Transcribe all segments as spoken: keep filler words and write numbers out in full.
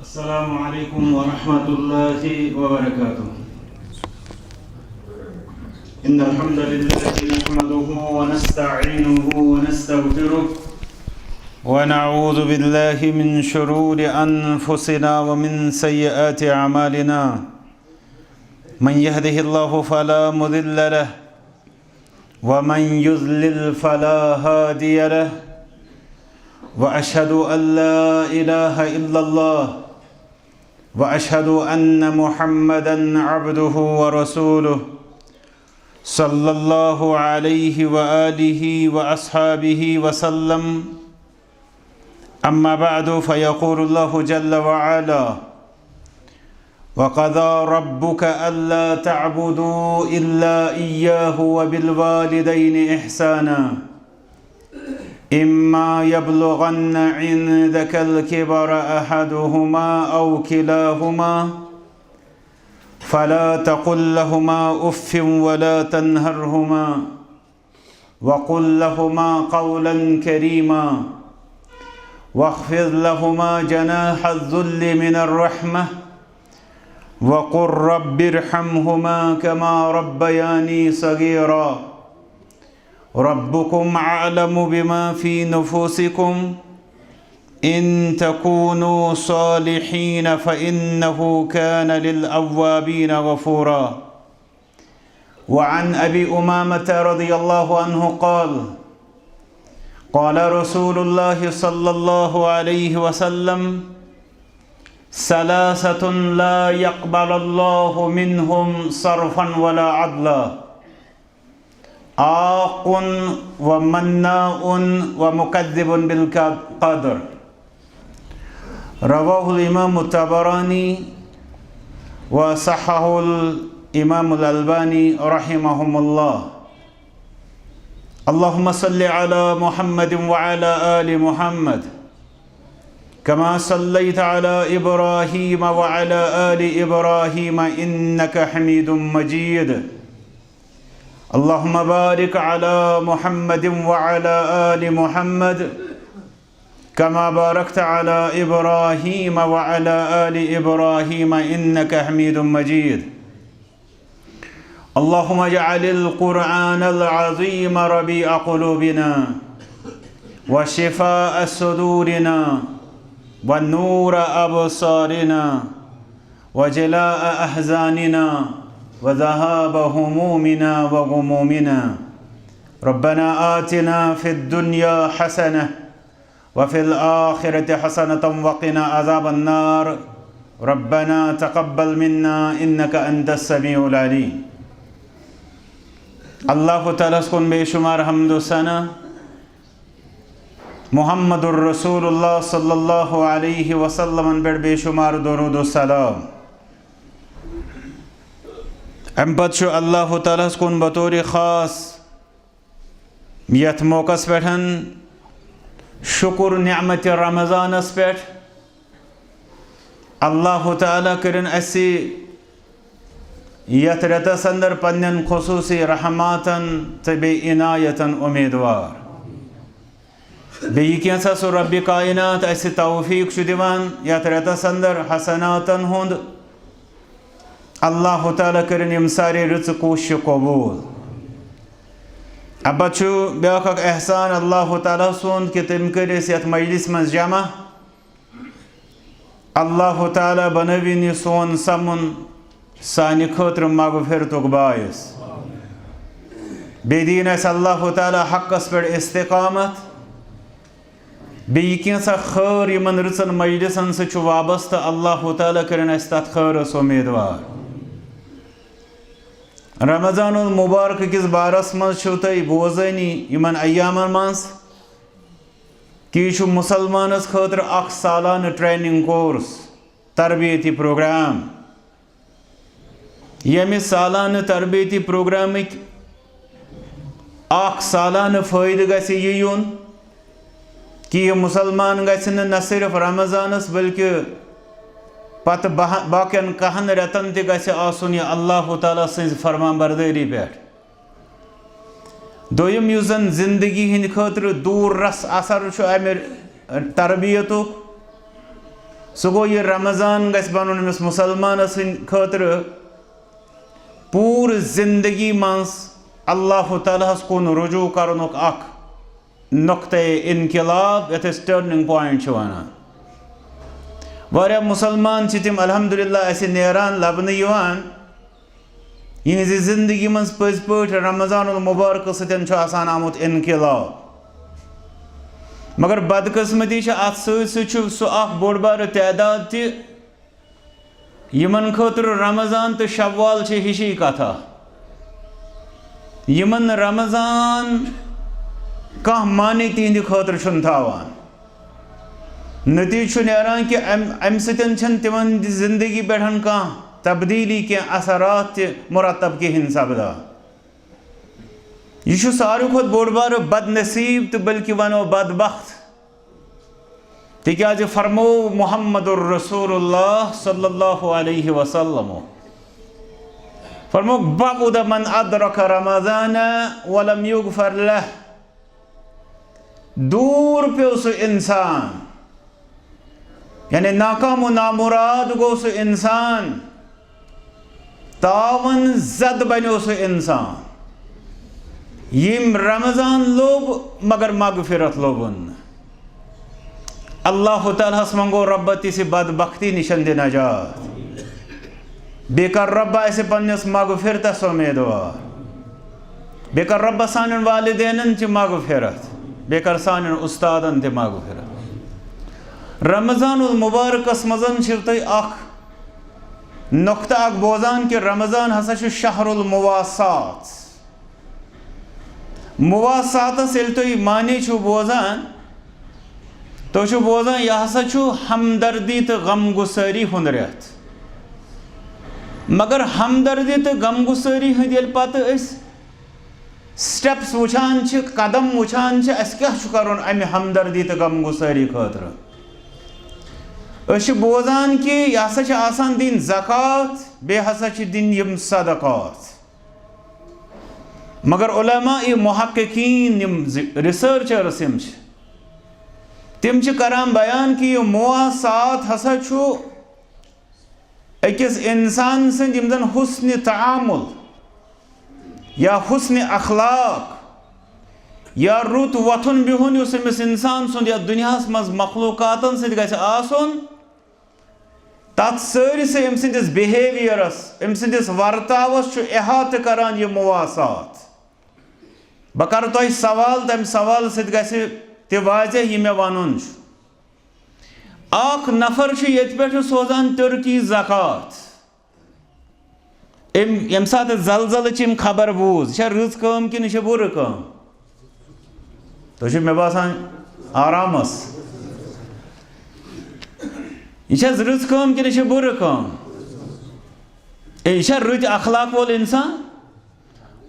السلام عليكم ورحمة الله وبركاته. إن الحمد لله نحمده ونستعينه ونستغفره، ونعوذ بالله من شرور أنفسنا ومن سيئات أعمالنا. من يهده الله فلا مضل له، ومن يضلل فلا هادي له، وأشهد أن لا إله إلا الله، وأشهد أن محمدا عبده ورسوله، صلى الله عليه وآله وأصحابه وسلم. أما بعد، فيقول الله جل وعلا: وقضى ربك ألا تعبدوا إلا إياه وبالوالدين إحسانا، إما يبلغن عندك الكبر أحدهما أو كلاهما فلا تقل لهما أف ولا تنهرهما وقل لهما قولا كريما واخفض لهما جناح الذل من الرحمة وقل رب ارحمهما كما ربياني صغيرا. ربكم أعلم بما في نفوسكم إن تكونوا صالحين فإنه كان للأوابين غفورا. وعن أبي أمامة رضي الله عنه قال: قال رسول الله صلى الله عليه وسلم: ثلاثة لا يقبل الله منهم صرفا ولا عدلا، عاق ومناء ومكذب بالقدر. رواه الإمام الطبراني وصححه الإمام الألباني رحمهم الله. اللهم صل على محمد وعلى آل محمد كما صليت على إبراهيم وعلى آل إبراهيم إنك حميد مجيد. اللهم بارك على محمد وعلى آل محمد كما باركت على إبراهيم وعلى آل إبراهيم إنك حميد مجيد. اللهم اجعل القرآن العظيم ربيع قلوبنا وشفاء صدورنا ونور أبصارنا وجلاء أحزاننا وذهاب همومنا وغمومنا. ربنا آتنا في الدنيا حسنة وفي الآخرة حسنة وقنا عذاب النار. ربنا تقبل منا إنك أنت السميع العليم. اللہ تعالیٰ ہس کُن بے شمار حمد و ثنا۔ محمد الرسول اللہ صلی اللہ علیہ وسلمن پٮ۪ٹھ بے شمار درود و سلام۔ امہِ پتہٕ چھُ اللہ تعالیٰ ہس کُن بطور خاص یتھ موقعس پٮ۪ٹھ شکر نعمت رمضانس پٮ۪ٹھ اللہ تعالیٰ کٔرِن اسہِ یتھ رٮ۪تس اندر پننٮ۪ن خصوصی رحماتن تہٕ بیٚیہِ عنایتن امیدوار۔ بیٚیہِ کینٛژھا سُہ رب کائنات اسہِ توفیق چھُ دِوان یتھ رٮ۪تس اندر حسناتن ہُنٛد، اللہ تعالیٰ کٔرِن یِم سارے رٕژٕ کوٗششہٕ قبوٗل۔ اَمہِ پتہٕ چھُ بیٛاکھ اکھ احسان اللہ تعالیٰ سُنٛد کہِ تٔمۍ کٔرۍ أسۍ یتھ مجلس منٛز جمع۔ اللہ تعالیٰ بنٲوِن یہِ سون سمُن سانہِ خٲطرٕ مغفرتُک باعث۔ بیٚیہِ دِیِن اَسہِ اللہ تعالیٰ حقس پٮ۪ٹھ استقامت۔ بیٚیہِ کینٛژھا خٲر یِمن رٕژن مجلسن سۭتۍ چھُ وابستہٕ، اللہ تعالیٰ کٔرِن اَسہِ تتھ خٲرس امیدوار۔ رمضان المبارک کِس بارس منٛز چھِو تُہۍ بوزٲنی یِمن ایامن منٛز کہِ یہِ چھُ مُسلمانس خٲطرٕ اکھ سالانہٕ training course، تربیتی پروگرام۔ ییٚمہِ سالانہٕ تربیتی پروگرامٕکۍ اکھ سالانہٕ فٲیدٕ گژھِ یہِ یُن کہِ یہِ مُسلمان گژھِ نہٕ، نہ صرف رمضانس بلکہِ پتہٕ بہ-، باقین کہن رٮ۪تن تہِ گژھِ آسُن یہِ اللہ تعالیٰ سٕنٛزِ فرمان بردٲری پٮ۪ٹھ۔ دوٚیِم، یُس زن زندگی ہٕنٛدِ خٲطرٕ دوٗر رس اثر چھُ امہِ تربیتُک، سُہ گوٚو، یہِ رمضان گژھِ بنُن أمِس مُسلمانَس سٕنٛدِ خٲطرٕ پوٗرٕ زندگی منٛز اللہ تعالیٰ ہَس کُن رجوع کرنُک اکھ نقطۂ انقلاب، یَتھ أسۍ turning point چھِ وَنان۔ واریاہ مُسلمان چھِ تِم، الحمدللہ، اَسہِ نیران لَبنہٕ یِوان، یِہنٛزِ زندگی منٛز پٔزۍ پٲٹھۍ رمضان المبارک سۭتۍ چھُ آسان آمُت انقلاب۔ مگر بدقسمتی چھِ، اَتھ سۭتۍ سۭتۍ چھُ سُہ اکھ بوٚڑ بارٕ تعداد تہِ، یِمن خٲطرٕ رمضان تہٕ شوال چھِ ہِشی کتھا، یِمن رمضان کانٛہہ معنی تِہنٛدِ خٲطرٕ چھُنہٕ تھاوان۔ نتیجہٕ چھُ نیران کہِ امہِ، امہِ سۭتۍ چھَنہٕ تِمن زندگی پٮ۪ٹھ کانٛہہ تبدیلی کینٛہہ، اثرات تہِ مرتب کِہیٖنۍ سپدان۔ یہِ چھُ ساروی کھۄتہٕ بوٚڑ بارٕ بدنصیب تہٕ بلکہِ ونو بدبخت، تِکیازِ فرموو محمد رسول اللہ صلی اللہ علیہ وسلم، فرموو، "بعد من ادرک رمضان ولم یغفر له"، دوٗر پیوٚو سُہ انسان، یعنی ناکام و نامراد گوٚو سُہ انسان، تاوَن زد بنیو سُہ انسان، ییٚمۍ رمضان لوٚب مگر مغفرت لوٚبُن نہٕ۔ اللہ تعالیٰ ہَس منٛگو رۄبہ تِژھِ بدبختی نِشن دِ نجات۔ بیٚیہِ کر رۄبہ اَسہِ پننِس مغفرتس اُمیدوار۔ بیٚیہِ کر رۄبہ سانٮ۪ن والدینن تہِ مغفرت۔ بیٚیہِ کر سانٮ۪ن اُستادن تہِ مغفرت۔ رمضان المبارکس منٛز چھِو تُہۍ اکھ نقطہٕ اکھ بوزان کہِ رمضان ہسا چھُ شہر المواسات۔ مواساتس ییٚلہِ تُہۍ معنی چھِو بوزان، تُہۍ چھِو بوزان، یہِ ہسا چھُ ہمدردی تہٕ غم گسٲری ہُنٛد رٮ۪تھ۔ مگر ہمدردی تہٕ غم گسٲری ہٕنٛدۍ ییٚلہِ پتہٕ أسۍ steps وٕچھان چھِ، قدم وٕچھان چھِ، اَسہِ کیٛاہ چھُ کَرُن اَمہِ ہمدردی تہٕ غم گسٲری خٲطرٕ؟ أسۍ چھِ بوزان کہِ یہِ ہسا چھِ آسان دِنۍ زکوٰۃ، بیٚیہِ ہسا چھِ دِنۍ یِم صدقات۔ مگر علماء محققین، یِم زِ-، researchers یِم چھِ، تِم چھِ کران بیان کہِ یہِ مواسات ہسا چھُ أکِس اِنسان سٕنٛدۍ یِم زَن حُسنِ تعامُل یا حُسنِ اخلاق یا رُت وۄتھُن بِہُن یُس أمِس اِنسان سُنٛد یَتھ دُنیاہَس منٛز مخلوٗقاتَن سۭتۍ گژھِ آسُن، تَتھ سٲرسٕے أمۍ سٕنٛدِس behaviourس، أمۍ سٕنٛدِس ورتاوَس چھُ احاطہٕ کران یہِ مواسات۔ بہٕ کَرٕ تۄہہِ سوال، تَمہِ سوالہٕ سۭتۍ گژھِ تہِ واضح یہِ مےٚ وَنُن چھُ۔ اکھ نفر چھُ ییٚتہِ پٮ۪ٹھ سوزان ترکی زکوٰۃ۔ أمۍ، ییٚمہِ ساتہٕ زلزلٕچ أمۍ خبر بوٗز، یہِ چھا رٕژ کٲم کِنہٕ یہِ چھےٚ بُرٕ کٲم؟ تُہۍ چھِو مےٚ باسان آرامس۔ یہِ چھا رٕژ کٲم کِنہٕ یہِ چھےٚ بُرٕ کٲم؟ اے، یہِ چھا رٕتۍ اخلاق وول انسان؟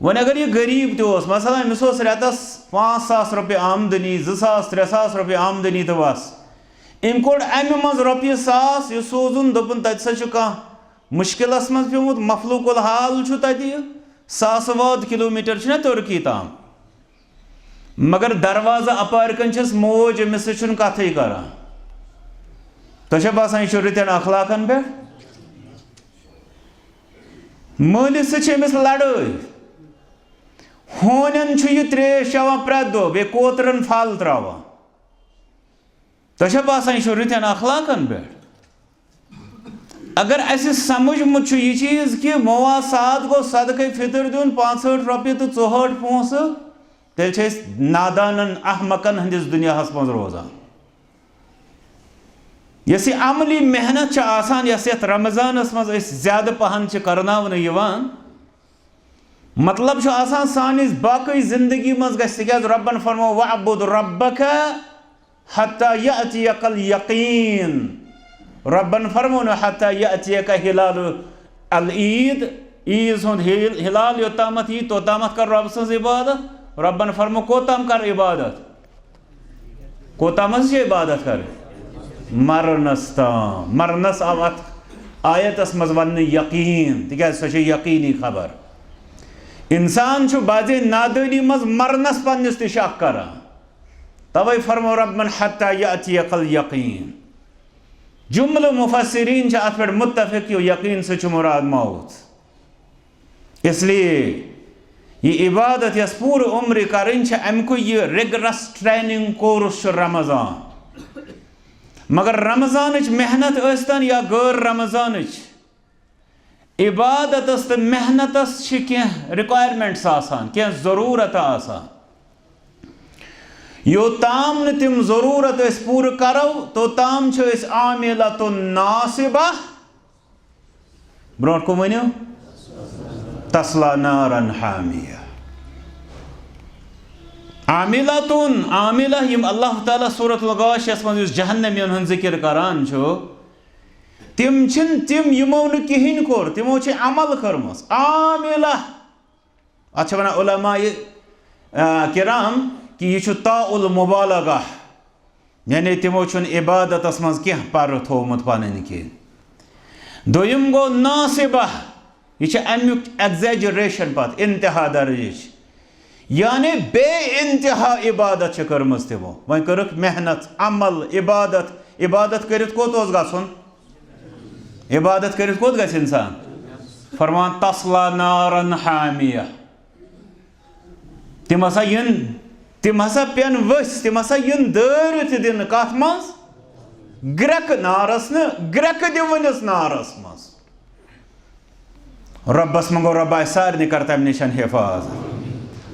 وۄنۍ اگر یہِ غریٖب تہِ اوس، مثلاً أمِس اوس رٮ۪تس پانٛژھ ساس رۄپیہِ آمدنی، زٕ ساس، ترٛےٚ ساس رۄپیہِ آمدنی تہٕ بس، أمۍ کوٚڑ اَمہِ منٛز رۄپیہِ ساس، یہِ سوزُن، دوٚپُن، تَتہِ سا چھُ کانٛہہ مُشکِلس منٛز پیوٚمُت، مخلوق الحال چھُ تَتہِ، یہِ ساسہٕ واد کِلوٗ میٖٹر چھُنہ ترکی تام، مگر دروازٕ اپارِ کنۍ چھَس موج، أمِس سۭتۍ چھُنہٕ کَتھٕے کران۔ تۄہہِ چھا باسان، یہِ چھُ رٕتٮ۪ن اخلاقن پٮ۪ٹھ؟ مٲلِس سۭتۍ چھِ أمِس لڑٲے۔ ہونٮ۪ن چھُ یہِ ترٛیش چٮ۪وان پرٛٮ۪تھ دۄہ، بیٚیہِ کوترن پھل ترٛاوان۔ تۄہہِ چھا باسان، یہِ چھُ رٕتٮ۪ن اخلاقن پٮ۪ٹھ؟ اگر اَسہِ سمجھمُت چھُ یہِ چیٖز کہِ مواسات گوٚو صدقے فطر دیُن، پانٛژہٲٹھ رۄپیہِ تہٕ ژُہٲٹھ پونٛسہٕ، تیٚلہِ چھِ أسۍ نادانن، احمقن ہٕنٛدِس دُنیاہس منٛز روزان۔ یۄس یہِ عملی محنت چھِ آسان، یۄس یَتھ رمضانس منٛز أسۍ زیادٕ پہن چھِ کرناونہٕ یِوان، مطلب چھُ آسان، سانِس باقٕے زندگی منٛز گژھِ، تِکیازِ رۄبن فرموو، "وَاعْبُدْ رَبَّكَ حَتَّى يَأْتِيَكَ الْيَقِينُ"۔ رۄبن فرموو نہٕ، "حَتَّى يَأْتِيَكَ هِلَالُ الْعِيدِ"، عیٖذ ہُنٛد ہِل-، ہِلال یوٚتامَتھ یی، توٚتامَتھ کر رۄب سٕنٛز عبادت۔ رۄبن فرموو، کوٚت تام کر عبادت؟ کوٚت تام حظ چھِ عبادت کرٕنۍ؟ مرنس تام۔ مرنس آو اتھ آیتس منٛز وننہٕ یقین، تِکیازِ سۄ چھےٚ یقینی خبر۔ انسان چھُ بعضے نادٲنی منٛز مرنس پننِس تہِ شک کران۔ توے فرمو رۄبن، "حتیٰ یأتیک الیقین"۔ جملہٕ مفسرین چھِ اتھ پٮ۪ٹھ متفق، یہِ یقین سۭتۍ چھُ مراد موت۔ اس لیے یہِ عبادت یۄس پوٗرٕ عمرِ کرٕنۍ چھِ، امہِ کُے یہِ rigorous training course چھُ رمضان۔ مگر رمضانٕچ محنت ٲسۍتن یا غٲر رمضانٕچ، عبادتس تہٕ محنتس چھِ کینٛہہ requirements آسان، کینٛہہ ضروٗرت آسان۔ یوٚتام نہٕ تِم ضروٗرت أسۍ پوٗرٕ کرو، توٚتام چھِ أسۍ عاملة ناصبة۔ برونٛٹھ کُن ؤنِو، تصلى نارا حامية۔ عاملة، عاملة، یِم اللہ تعالیٰ سورۃ الغاشیَس منٛز یُس جہنمیَن ہُنٛد ذکر کران چھُ، تِم چھِنہٕ تِم یِمو نہٕ کِہیٖنۍ کوٚر، تِمو چھِ عمل کٔرمٕژ۔ عاملہ، اتھ چھِ ونان علماء، آ، کرام، کہِ یہِ چھُ تاء المبالغہ، یعنی تِمو چھُنہٕ عبادتس منٛز کینٛہہ پرٕ تھوومُت پنٕنۍ کِنۍ۔ دوٚیِم گوٚو ناصبہ، یہِ چھِ امیُک exaggeration پتہٕ، انتہا درجٕچ، یعنی بے انتہا عبادت چھِ کٔرمٕژ تِمو۔ وۄنۍ کٔرٕکھ محنت، عمل، عبادت۔ عبادت کٔرِتھ کوٚت اوس گژھُن؟ عبادت کٔرِتھ کوٚت گژھِ انسان؟ فرمان، تصلى نارا حامية۔ تِم ہسا یِن، تِم ہسا پٮ۪ن ؤسۍ، تِم ہسا یِن دٲرِتھ دِنہٕ۔ کتھ منٛز؟ گرٛٮ۪کہٕ نارس نہٕ، گرٛٮ۪کہٕ دِوٕنِس نارس منٛز۔ رۄبس منٛگو، رۄبا، اسہِ سارنٕے کر تمہِ نِش حفاظت۔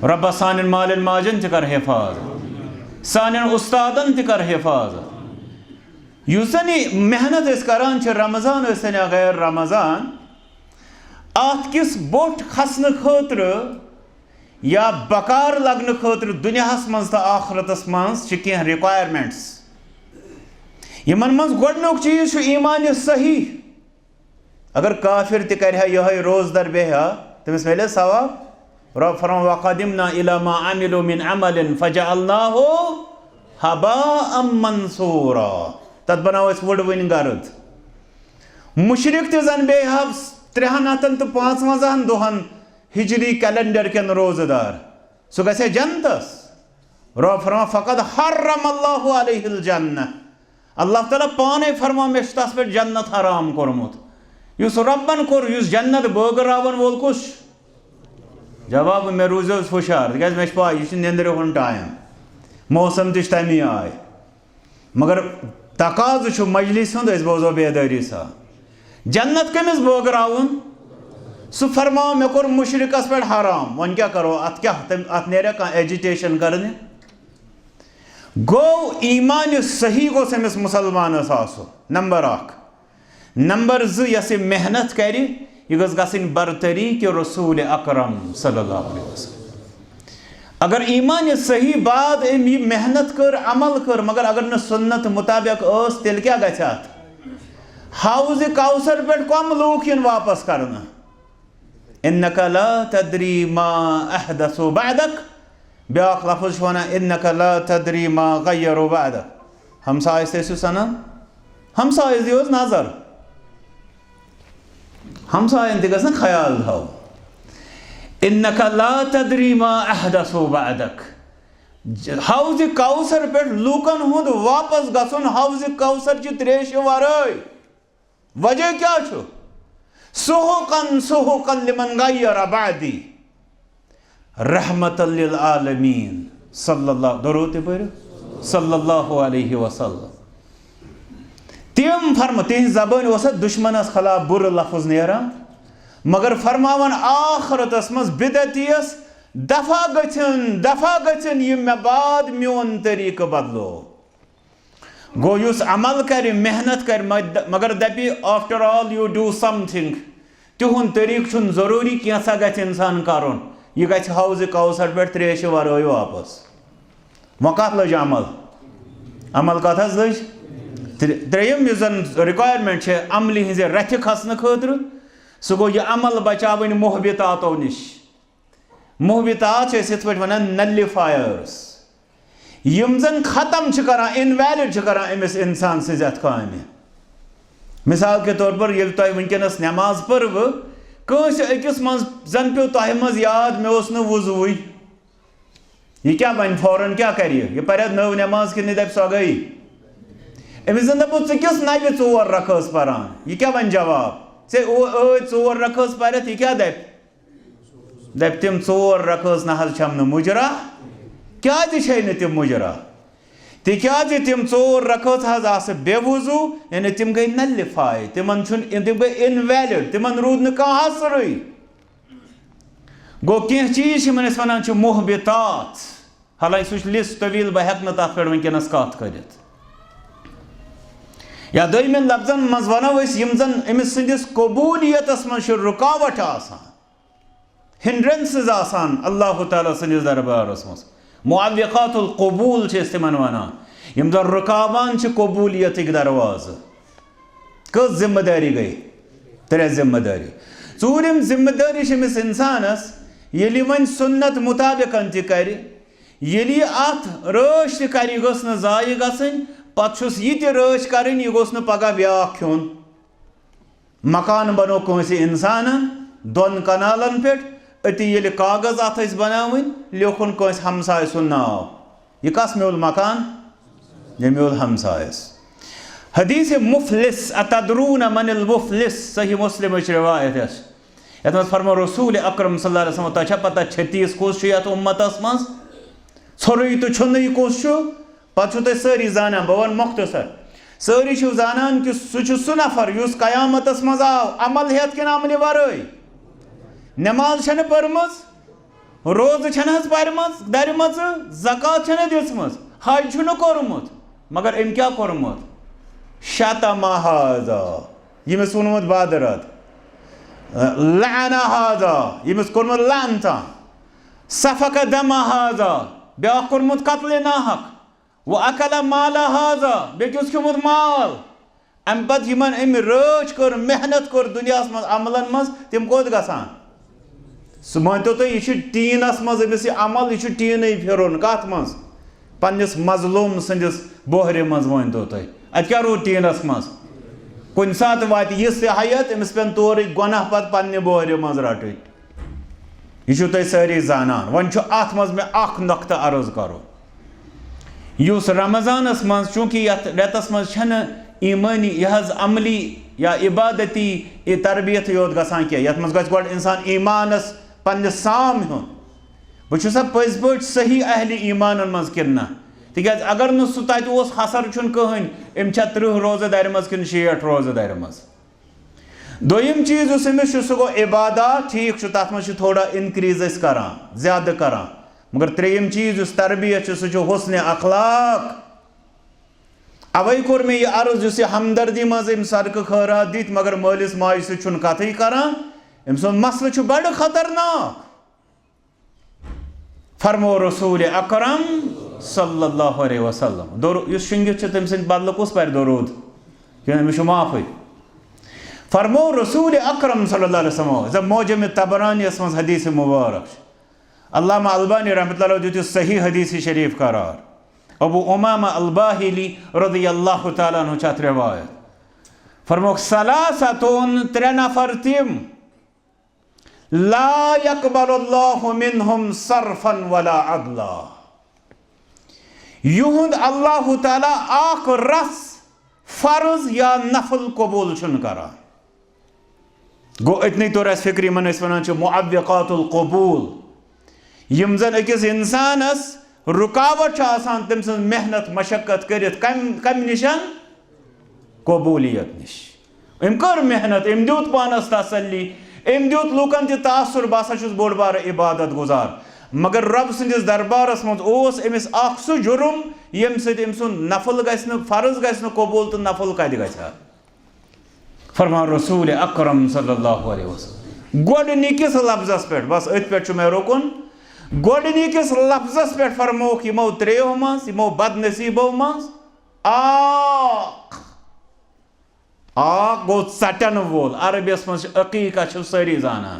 رۄبا، سانٮ۪ن مالٮ۪ن ماجن تہِ کر حفاظت، سانٮ۪ن استادن تہِ کر حفاظت۔ یُس زن یہِ محنت أسۍ کران چھِ، رمضان ٲسِن یا غیر رمضان، اتھ کِس بوٚٹھ کھسنہٕ خٲطرٕ یا بکار لگنہٕ خٲطرٕ دُنیاہس منٛز تہٕ آخرتس منٛز چھِ کینٛہہ requirements۔ یِمن منٛز گۄڈٕنیُک چیٖز چھُ ایمان صحیح۔ اگر کافر تہِ کرِ ہا یِہوٚے روزدر بیٚہہِ ہا، تٔمِس میلہِ ثواب؟ رۄب فرماوان، وقدمنا الی ما عملوا من عمل فجعلناه هباء منثورا۔ تتھ بناوو أسۍ وٕڑوٕنۍ گرد۔ مشرک تہِ زن بیٚہہِ ہا ترٛےٚ ہتن تہٕ پانٛژونٛزاہن دۄہن ہجری calendar کٮ۪ن روزٕ دار، سُہ گژھِ ہا جنتس؟ رۄب فرماوان، فقد حرم الله عليه الجنة۔ اللہ تعالیٰ پانے فرماوان، مےٚ چھُ تس پٮ۪ٹھ جنت حرام کوٚرمُت۔ یُس رۄبن کوٚر، یُس جنت بٲگراون وول کُس چھُ؟ جواب، مےٚ روٗزِو حظ ہُشار، تِکیٛازِ مےٚ چھِ پاے، یہِ چھُ نیٚنٛدرِ ہُنٛد time، موسم تہِ چھُ تَمی آیہِ۔ مگر تقاضہٕ چھُ مجلس ہُنٛد، أسۍ بوزو بیدٲری سان۔ جنت کٔمِس بٲگراوُن؟ سُہ فرماو، مےٚ کوٚر مُشرِکس پٮ۪ٹھ حرام، وۄنۍ کیٛاہ کرو؟ اتھ کیٛاہ، تٔمۍ، اتھ نیریا کانٛہہ agitation کرنہِ؟ گوٚو، ایمان صحیح گوٚژھ أمِس مُسلمانس آسُن، نمبر اکھ۔ نمبر زٕ، یۄس یہِ محنت کرِ، یہِ گٔژھ گژھٕنۍ برطریق رسول اکرم صلی اللہ علیہ وسلم۔ اگر ایمان صحیح بعد أمۍ یہِ محنت کٔر، عمل کٔر، مگر اگر نہٕ سنت مطابق ٲس، تیٚلہِ کیٛاہ گژھِ اتھ؟ حوض کوثر پٮ۪ٹھ کم لوٗکھ یِن واپس کرنہٕ؟ انک لا تدری ما احدثوا بعدک۔ بیاکھ لفظ چھُ ونان، انک لا تدری ما غیروا بعدک۔ ہمسایس تہِ ٲسِو سنان، ہمسایس دِیو حظ نظر، ہمساین تہِ گژھِ نا خیال تھاوُن۔ انک لا تدری ما احدثوا بعدک۔ حوض کوثر پٮ۪ٹھ لوٗکن ہُنٛد واپس گژھُن حوض کوثر چہِ تریشہِ ورٲے۔ وجہ کیٛاہ چھُ؟ سحقا سحقا لمن غیر بعدی۔ رحمت للعالمین۔ صلی اللہ، درود تہِ پٔرِو۔ صلی اللہ علیہ وسلم۔ تِم فرما-، تِہنٛزِ زبٲنۍ اوس اَتھ دُشمنس خلاف بُرٕ لفظ نیران، مگر فرماوان آخرتس منٛز بدعتیس، دفع گٔژھِن، دفع گٔژھِن، یِم مےٚ بعد میون طریقہٕ بدلو۔ گوٚو، یُس عمل کرِ، محنت کرِ، مد-، مگر دپہِ، after all you do something، تِہُنٛد طریقہٕ چھُنہٕ ضروٗری، کینٛژھا گژھِ انسان کرُن۔ یہِ گژھِ حوض کوثر پٮ۪ٹھ تریشہِ ورٲے واپس۔ وۄنۍ کتھ لٔج عمل؟ عمل کتھ حظ لٔج؟ ترٛے-، ترٛیٚیِم، یُس زن requirement چھِ عملہِ ہٕنٛزِ رتھِ کھسنہٕ خٲطرٕ، سُہ گوٚو یہِ عمل بچاوٕنۍ محبطاتو نِش۔ محبطات چھِ أسۍ یِتھ پٲٹھۍ ونان nullifiers۔ یِم زن ختم چھِ کران، invalid چھِ کران أمِس انسان سٕنٛزِ اتھ کامہِ۔ مثال کے طور پر، ییٚلہِ تۄہہِ وٕنکیٚنس نٮ۪ماز پٔرٕوٕ، کٲنٛسہِ أکِس منٛز زن پیوٚو تۄہہِ منٛز یاد، مےٚ اوس نہٕ وضوٗوٕے، یہِ کیٛاہ ونہِ فوراً، کیٛاہ کرِ یہِ؟ یہِ پرِ نٔو نٮ۪ماز کِنہٕ یہِ دپہِ سۄ گٔے؟ أمِس زَن دَپو، "ژٕ کِس نَوِ ژور رکٲژ پَران؟" یہِ کیٛاہ وَنہِ جواب؟ ژےٚ او-، ٲدۍ ژور رکٲژ پَرِتھ، یہِ کیٛاہ دَپہِ؟ دَپہِ، "تِم ژور رکٲژ نہ حظ چھَم نہٕ مُجرا۔" کیٛازِ چھَے نہٕ تِم مُجرا؟ تِکیٛازِ تِم ژور رکٲژ حظ آسہٕ بے وضو، یعنی تِم گٔے nullify، تِمن چھُنہٕ، تِم گٔے invalid، تِمن روٗد نہٕ کانٛہہ اثرٕے۔ گوٚو، کینٛہہ چیٖز چھِ یِمن أسۍ وَنان چھِ محبطات، حالانکہِ سُہ چھُ list طویل، بہٕ ہٮ۪کہٕ نہٕ تَتھ پٮ۪ٹھ وٕنکیٚنَس کَتھ کٔرِتھ۔ یا دوٚیمٮ۪ن لفظن منٛز وَنو أسۍ، یِم زَن أمِس سٕنٛدِس قبوٗلیتَس منٛز چھِ رُکاوٹ آسان، hindrances آسان اللہ تعالیٰ سٕنٛدِس دربارس منٛز۔ معوقات القبول چھِ أسۍ تِمن وَنان، یِم زَن رُکاوان چھِ قبوٗلیتٕکۍ دروازٕ۔ کٔژ ذمہٕ دٲری گٔے؟ ترٛےٚ ذمہٕ دٲری۔ ژوٗرِم ذمہٕ دٲری چھِ أمِس اِنسانس، ییٚلہِ یہِ وۄنۍ سُنت مُطابقن تہِ کرِ، ییٚلہِ یہِ اَتھ رٲچھ تہِ کرِ، یہِ گٔژھ نہٕ ضایع گژھٕنۍ، پتہٕ چھُس یہِ تہِ رٲچھ کرٕنۍ، یہِ گوٚژھ نہٕ پگاہ بیٛاکھ کھیوٚن۔ مکان بنوو کٲنٛسہِ اِنسانن دۄن کنالن پٮ۪ٹھ، أتی ییٚلہِ کاغذ اَتھ ٲسۍ بناوٕنۍ، لیوکھُن کٲنٛسہِ ہمسایہِ سُنٛد ناو۔ یہِ کس میوٗل مکان؟ یہِ میوٗل ہمسایس۔ حدیث مفلس، "اتدرون من المفلس؟" صحیح مسلمٕچ روایت یۄس، یتھ منٛز فرمو رسول اکرم صلی اللہ علیہ وسلم، "تۄہہِ چھا پتہ چھتیس کُس چھُ یتھ امتس منٛز؟ ژھوٚرُے تہٕ چھُنٕے کُس چھُ؟" پتہٕ چھِو تُہۍ سٲری زانان، بہٕ وَنہٕ مۄختصر۔ سٲری چھِو زانان کہِ سُہ چھُ سُہ نفر یُس قیامتس منٛز آو عمل ہٮ۪تھ کِنہٕ عملہِ ورٲے؟ نماز چھَنہٕ پٔرمٕژ، روزٕ چھَنہٕ حظ پَرِمَژ، دَرِمَژٕ، زکوٰۃ چھَنہٕ دِژمٕژ، حج چھُنہٕ کوٚرمُت، مگر أمۍ کیٛاہ کوٚرمُت؟ شتم ہذا، ییٚمِس ووٚنمُت بدرد، لعن ہذا، ییٚمِس کوٚرمُت لعنتہ، سفک دم ہذا، بیٛاکھ کوٚرمُت قتلِ ناحق، و اکل مال ہذا، بیٚکِس کھیوٚمُت مال۔ اَمہِ پتہٕ یِمن أمۍ رٲچھ کٔر، محنت کٔر دُنیاہَس منٛز عملن منٛز، تِم کوٚت گژھان؟ سُہ مٲنۍتو تُہۍ، یہِ چھُ ٹیٖنَس منٛز أمِس یہِ عمل، یہِ چھُ ٹیٖنٕے پھِرُن۔ کَتھ منٛز؟ پنٛنِس مظلوٗم سٕنٛدِس بوہرِ منٛز، مٲنۍتو تُہۍ۔ اَتہِ کیٛاہ روٗد ٹیٖنَس منٛز؟ کُنہِ ساتہٕ واتہِ یِژھ تہِ حیت، أمِس پٮ۪ن تورٕے گۄناہ پتہٕ پنٛنہِ بوہرِ منٛز رَٹٕنۍ۔ یہِ چھِو تُہۍ سٲری زانان۔ وۄنۍ چھُ اَتھ منٛز مےٚ اَکھ نۄقطہٕ عرض کَرُن۔ یُس رمضانَس منٛز، چوٗنٛکہِ یَتھ رٮ۪تَس منٛز چھَنہٕ ایٖمٲنی، یہِ حظ عملی یا عبادتی یہِ تربیتٕے یوت گژھان کینٛہہ، یَتھ منٛز گژھِ گۄڈٕ اِنسان ایٖمانَس پنٛنِس سام ہیوٚن۔ بہٕ چھُسا پٔزۍ پٲٹھۍ صحیح اہلِ ایٖمانَن منٛز کِنہٕ نہ؟ تِکیٛازِ اگر نہٕ سُہ تَتہِ اوس، حسر چھُنہٕ کٕہٕنۍ، أمۍ چھا تٕرٛہ روزٕ دَرِ منٛز کِنہٕ شیٹھ روزٕ دَرِ منٛز؟ دوٚیِم چیٖز یُس أمِس چھُ، سُہ گوٚو عبادات، ٹھیٖک چھُ، تَتھ منٛز چھِ تھوڑا increase أسۍ کران، زیادٕ کران۔ مگر ترٛیٚیِم چیٖز یُس تربیت چھِ، سُہ چھُ حسنِ اخلاق۔ اَوَے کوٚر مےٚ یہِ عرض، یُس یہِ ہمدردی منٛز أمۍ صدقہٕ خٲرات دِتۍ، مگر مٲلِس ماجہِ سۭتۍ چھُنہٕ کَتھٕے کران، أمۍ سُنٛد مسلہٕ چھُ بڑٕ خطرناک۔ فرمو رسول اکرم صلی اللہ علیہ وسلم، دور-، یُس شِنگِتھ چھُ، تٔمۍ سٕنٛدِ بدلہٕ کُس پَرِ درود؟ کیوں أمِس چھُ معافٕے۔ فرمو رسول اکرم صلی اللہ علیہ وسلم، زِ معجم طبرانیَس منٛز حدیث مبارک چھُ۔ علامہ البانی رحمۃ اللہ علیہ دیُت یہِ صحیح حدیث شریف قرار۔ ابو امامہ الباہلی رضی اللہ تعالیٰ عنہ چھِ اَتھ روایت۔ فرموکھ، "ثلاثتون"، ترٛےٚ نفر تِم، "لا يقبل الله منهم صرفا ولا عدلا"۔ یِہُنٛد اللہ تعالیٰ اکھ رژھ فرض یا نفل قبول چھُنہٕ کران۔ گوٚو، أتنٕے توٚر اَسہِ فِکرِ، یِمن أسۍ وَنان چھِ معوقات القبول، یِم زَن أکِس اِنسانَس رُکاوٹ چھِ آسان تٔمۍ سٕنٛز محنت مشقت کٔرِتھ۔ کَمہِ، کَمہِ نِشَن؟ قبولیت نِش۔ أمۍ کٔر محنت، أمۍ دیُت پانَس تسلی، أمۍ دیُت لوٗکَن تہِ تاثر، بہٕ ہسا چھُس بوٚڑ بارٕ عبادت گُزار۔ مگر رۄب سٕنٛدِس دربارَس منٛز اوس أمِس اَکھ سُہ جُرُم، ییٚمہِ سۭتۍ أمۍ سُنٛد نفل گژھِ نہٕ، فرض گژھِ نہٕ قبول تہٕ نفل کَتہِ گژھِ ہا؟ فرمان رسول اکرم صلی اللہ علیہ وسلم۔ گۄڈٕنِکِس لفظس پٮ۪ٹھ، بس أتھۍ پٮ۪ٹھ چھُ مےٚ رُکُن۔ گۄڈٕنِکِس لفظس پٮ۪ٹھ فرمووُکھ یِمو ترٛیٚیو منٛز، یِمو بدنصیٖبو منٛز اکھ۔ اکھ گوٚو ژٹن وول، عربیس منٛز چھِ عقیقہ، چھِو سٲری زانان۔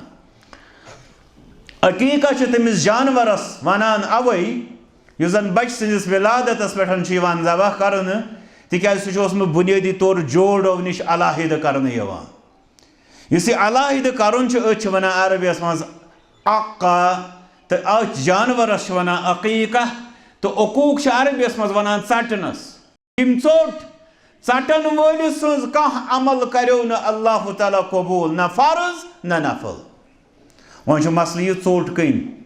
عقیقہ چھِ تٔمِس جانورس ونان اوے، یُس زن بچہٕ سٕنٛدِس ولادتس پٮ۪ٹھ چھُ یِوان ذبح کرنہٕ، تِکیازِ سُہ چھُ اوسمُت بُنیٲدی طور جوڑو نِش علاحدٕ کرنہٕ یِوان۔ یُس یہِ علاحدٕ کرُن چھُ، أتھۍ چھِ ونان عربیس منٛز عقہ، تہٕ أتھۍ جانورس چھِ ونان عقیقہ، تہٕ عقوق چھِ عربیس منٛز ونان ژٹنس۔ تٔمۍ ژوٚٹ، ژٹن وٲلِس سٕنٛز کانٛہہ عمل کریو نہٕ اللہ تعالیٰ قبول، نہ فرض نہ نفل۔ وۄنۍ چھُ مسلہٕ یہِ ژوٚٹ کٔمۍ۔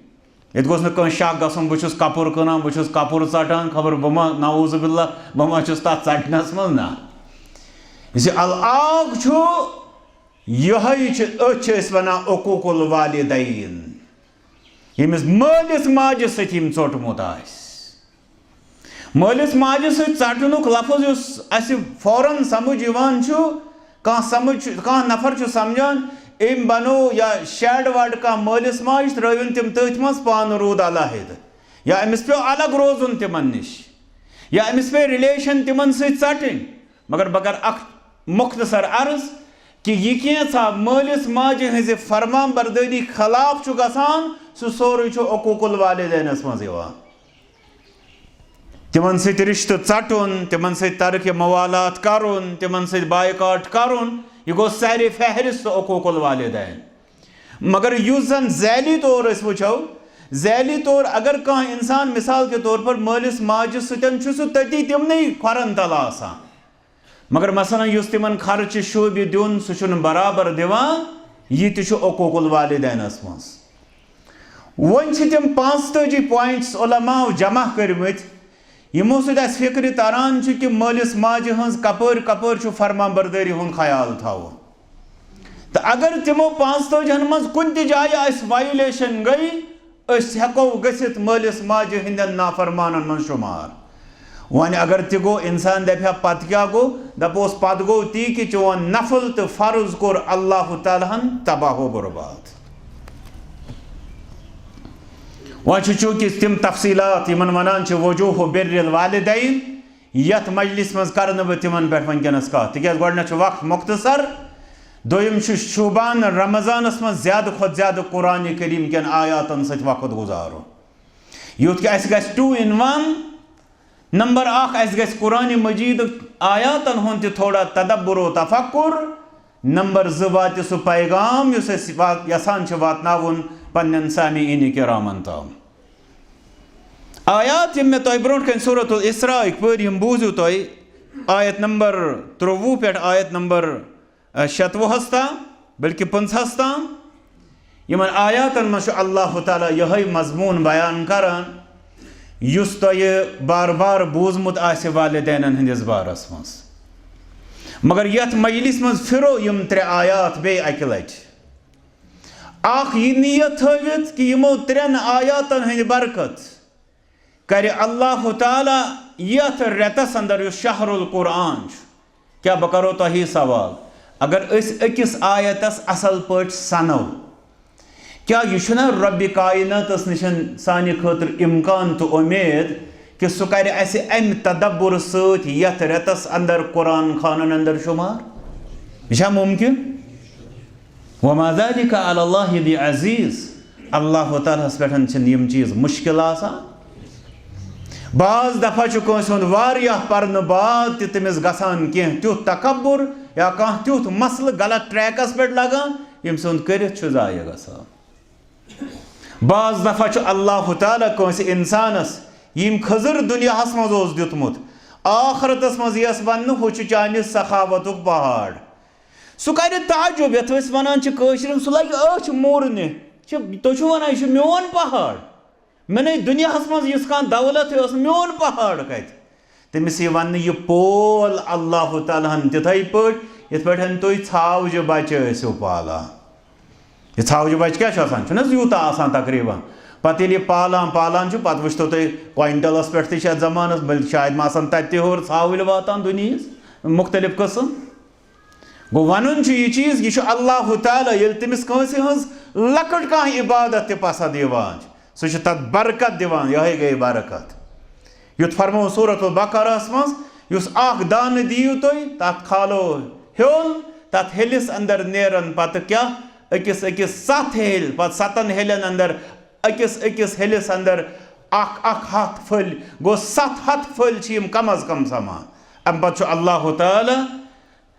ییٚتہِ گوٚژھ نہٕ کٲنٛسہِ شک گژھُن، بہٕ چھُس کپُر کٕنان، بہٕ چھُس کپُر ژٹان، خبر بہٕ ما، نعوذ باللہ، بہٕ ما چھُس تتھ ژٹنس منٛز؟ نہ۔ یُس یہِ العاق چھُ، یِہوٚے چھِ، أتھۍ چھِ أسۍ ونان عقوق الوالدین، ییٚمِس مٲلِس ماجہِ سۭتۍ ییٚمۍ ژوٚٹمُت آسہِ۔ مٲلِس ماجہِ سۭتۍ ژٹنُک لفظ یُس اَسہِ فوراً سمجھ یِوان چھُ، کانٛہہ سمجھ چھُ، کانٛہہ نفر چھُ سمجھان، أمۍ بنوو یا شیڈ ویڈ کانٛہہ مٲلِس ماجہِ، ترٲوِن تِم تٔتھۍ منٛز، پانہٕ روٗد علیحدٕ۔ یا أمِس پیوٚو الگ روزُن تِمن نِش، یا أمِس پیٚیہِ ریلیشن تِمن سۭتۍ ژٹٕنۍ۔ مگر بہٕ کرٕ اکھ مختصر عرض کہِ یہِ کینٛژھا مٲلِس ماجہِ ہٕنٛزِ فرمان بردٲری خلاف چھُ گژھان، سُہ سورُے چھُ عقوق الوالدینس منٛز یِوان۔ تِمن سۭتۍ رشتہٕ ژٹُن، تِمن سۭتۍ ترک موالات کرُن، تِمن سۭتۍ بائیکاٹ کرُن، یہِ گوٚو سرِ فہرست عقوق الوالدین۔ مگر یُس زن ذیلی طور أسۍ وٕچھو، ذیلی طور اگر کانٛہہ انسان مثال کے طور پر مٲلِس ماجہِ سۭتۍ چھُ، سُہ تٔتی تِمنٕے کھۄرن تل آسان۔ مگر مثلاً یُس تِمن خرچہٕ شوٗبہِ دیُن، سُہ چھُنہٕ برابر دِوان، یہِ تہِ چھُ عقوق الوالدینس منٛز۔ وۄنۍ چھِ تِم پانٛژتٲجی پوینٹس علماء جمع کٔرمٕتۍ، یِمو سۭتۍ اَسہِ فِکرِ تران چھُ کہِ مٲلِس ماجہِ ہٕنٛز کپٲرۍ کپٲرۍ چھُ فرمان بردٲری ہُنٛد خیال تھاوُن۔ تہٕ اگر تِمو پانٛژتٲجی ہن منٛز کُنہِ تہِ جایہِ اَسہِ وایولیشن گٔے، أسۍ ہٮ۪کو گٔژھِتھ مٲلِس ماجہِ ہٕنٛدٮ۪ن نافرمانن منٛز شُمار۔ وۄنۍ اگر تہِ گوٚو، انسان دپہِ ہا، پتہٕ کیٛاہ گوٚو؟ دپوس، پتہٕ گوٚو تی کہِ چون نفل تہٕ فرض کوٚر اللہ تعالیٰ ہن تباہ و برباد۔ وۄنۍ چھُ چونکہ تِم تفصیٖلات یِمن ونان چھِ وجوہ بر الوالدین، یتھ مجلس منٛز کرٕ نہٕ بہٕ تِمن پٮ۪ٹھ وٕنکیٚنس کتھ، تِکیازِ گۄڈٕنیتھ چھُ وقت مختصر، دوٚیِم چھُ شوٗبان رمضانس منٛز زیادٕ کھۄتہٕ زیادٕ قرآن کریم کٮ۪ن آیاتن سۭتۍ وقت گُزارُن۔ یُتھ کہِ اَسہِ گژھِ ٹوٗ اِن وَن۔ نمبر اکھ، اَسہِ گژھِ قرآن مجیدُک آیاتن ہُنٛد تہِ تھوڑا تدبر و تفکر۔ نمبر زٕ، واتہِ سُہ پیغام یُس أسۍ وا-، یژھان چھِ واتناوُن پننٮ۪ن سامعین کرامن تام۔ آیات یِم مےٚ تۄہہِ برونٛٹھ کنہِ سورۃ الاسراء پٔرۍ، یِم بوٗزِو تۄہہِ، آیت نمبر ترٛۆوُہ پٮ۪ٹھ آیت نمبر، اَ، شَتوُہَس تام، بلکہِ پٕنٛژٕہَس تام۔ یِمن آیاتن منٛز چھُ اللہ تعالیٰ یِہوٚے مضموٗن بیان کران، یُس تۄہہِ بار بار بوٗزمُت آسہِ والدینن ہٕنٛدِس بارس منٛز۔ مگر یتھ مجلس منٛز پھِرو یِم ترٛےٚ آیات بیٚیہِ اکہِ لٹہِ۔ اکھ یہِ نیت تھٲوِتھ کہِ یِمو ترٛٮ۪ن آیاتن ہٕنٛدِ برکت کرِ اللہ تعالیٰ یتھ رٮ۪تس اندر، یُس شہر القرآن چھُ، کیٛاہ بہٕ کرو تۄہہِ سوال، اگر أسۍ أکِس آیتس اصل پٲٹھۍ سنو، کیٛاہ یہِ چھُنہ رۄبِ کائناتس نِش سانہِ خٲطرٕ امکان تہٕ اُمید کہِ سُہ کرِ اسہِ امہِ تدبر سۭتۍ یتھ رٮ۪تس اندر قرآن خوانن اندر شمار؟ یہِ چھا ممکن؟ وما ذلك على الله بعزيز۔ اللہ تعالیٰ ہس پٮ۪ٹھ چھِنہٕ یِم چیٖز مُشکل آسان۔ بعض دفعہ چھُ کٲنٛسہِ ہُنٛد واریاہ پرنہٕ بعد تہِ تٔمِس گژھان کینٛہہ تیُتھ تکبر یا کانٛہہ تیُتھ مسلہٕ غلط ٹریکس پٮ۪ٹھ لگان، ییٚمہِ سُنٛد کٔرِتھ چھُ ضایع گژھان۔ بعض دفعہ چھُ اللہ تعالیٰ کٲنٛسہِ انسانس، ییٚمۍ خضر دُنیاہس منٛز اوس دیُتمُت، آخرتس منٛز یِیَس وننہٕ، ہُہ چھُ چانہِ سخاوتُک پہاڑ۔ سُہ کرِ تعجب، یتھ أسۍ ونان چھِ کٲشرٮ۪ن، سُہ لگہِ أچھ موٗرنہِ۔ چھِ، تُہۍ چھِو ونان، یہِ چھُ میون پہاڑ؟ مےٚ نے دُنیاہس منٛز یِژھ کانٛہہ دولت ٲس، میون پہاڑ کتہِ؟ تٔمِس یی وننہٕ، یہِ پول اللہ تعالیٰ ہن تِتھے پٲٹھۍ، یِتھ پٲٹھۍ تُہۍ ژھاوجہِ بچہِ ٲسِو پالان۔ یہِ ژھاوجہِ بچہِ کیٛاہ چھُ آسان؟ چھُنہٕ حظ یوٗتاہ آسان تقریباً؟ پتہٕ ییٚلہِ یہِ پالان پالان چھُ، پتہٕ وٕچھتو تُہۍ کوینٹلس پٮ۪ٹھ تہِ چھِ اتھ زمانس، بلکہِ شاید ما آسان تتہِ تہِ ہیوٚر ژھاوٕلۍ واتان دُنیہِچ مُختلف قٕسم۔ گوٚو، ونُن چھُ یہِ چیٖز، یہِ چھُ اللہ تعالیٰ، ییٚلہِ تٔمِس کٲنٛسہِ ہٕنٛز لۄکٕٹ کانٛہہ عبادت تہِ پسند یِوان چھِ، سُہ چھُ تتھ برکت دِوان، یِہوٚے گٔے برکت۔ یُتھ فرموو سورۃ البقرہس منٛز، یُس اکھ دانہٕ دِیِو تُہۍ، تتھ کھالو ہیوٚل، تتھ ہیٚلِس اندر نیرن پتہٕ کیٛاہ؟ أکِس أکِس ستھ ہیٚلۍ، پتہٕ ستن ہیٚلٮ۪ن اندر، أکِس أکِس ہیٚلِس اندر اکھ اکھ ہتھ پھٔلۍ، گوٚو، ستھ ہتھ پھٔلۍ چھِ یِم کم از کم سمان۔ امہِ پتہٕ چھُ اللہ تعالیٰ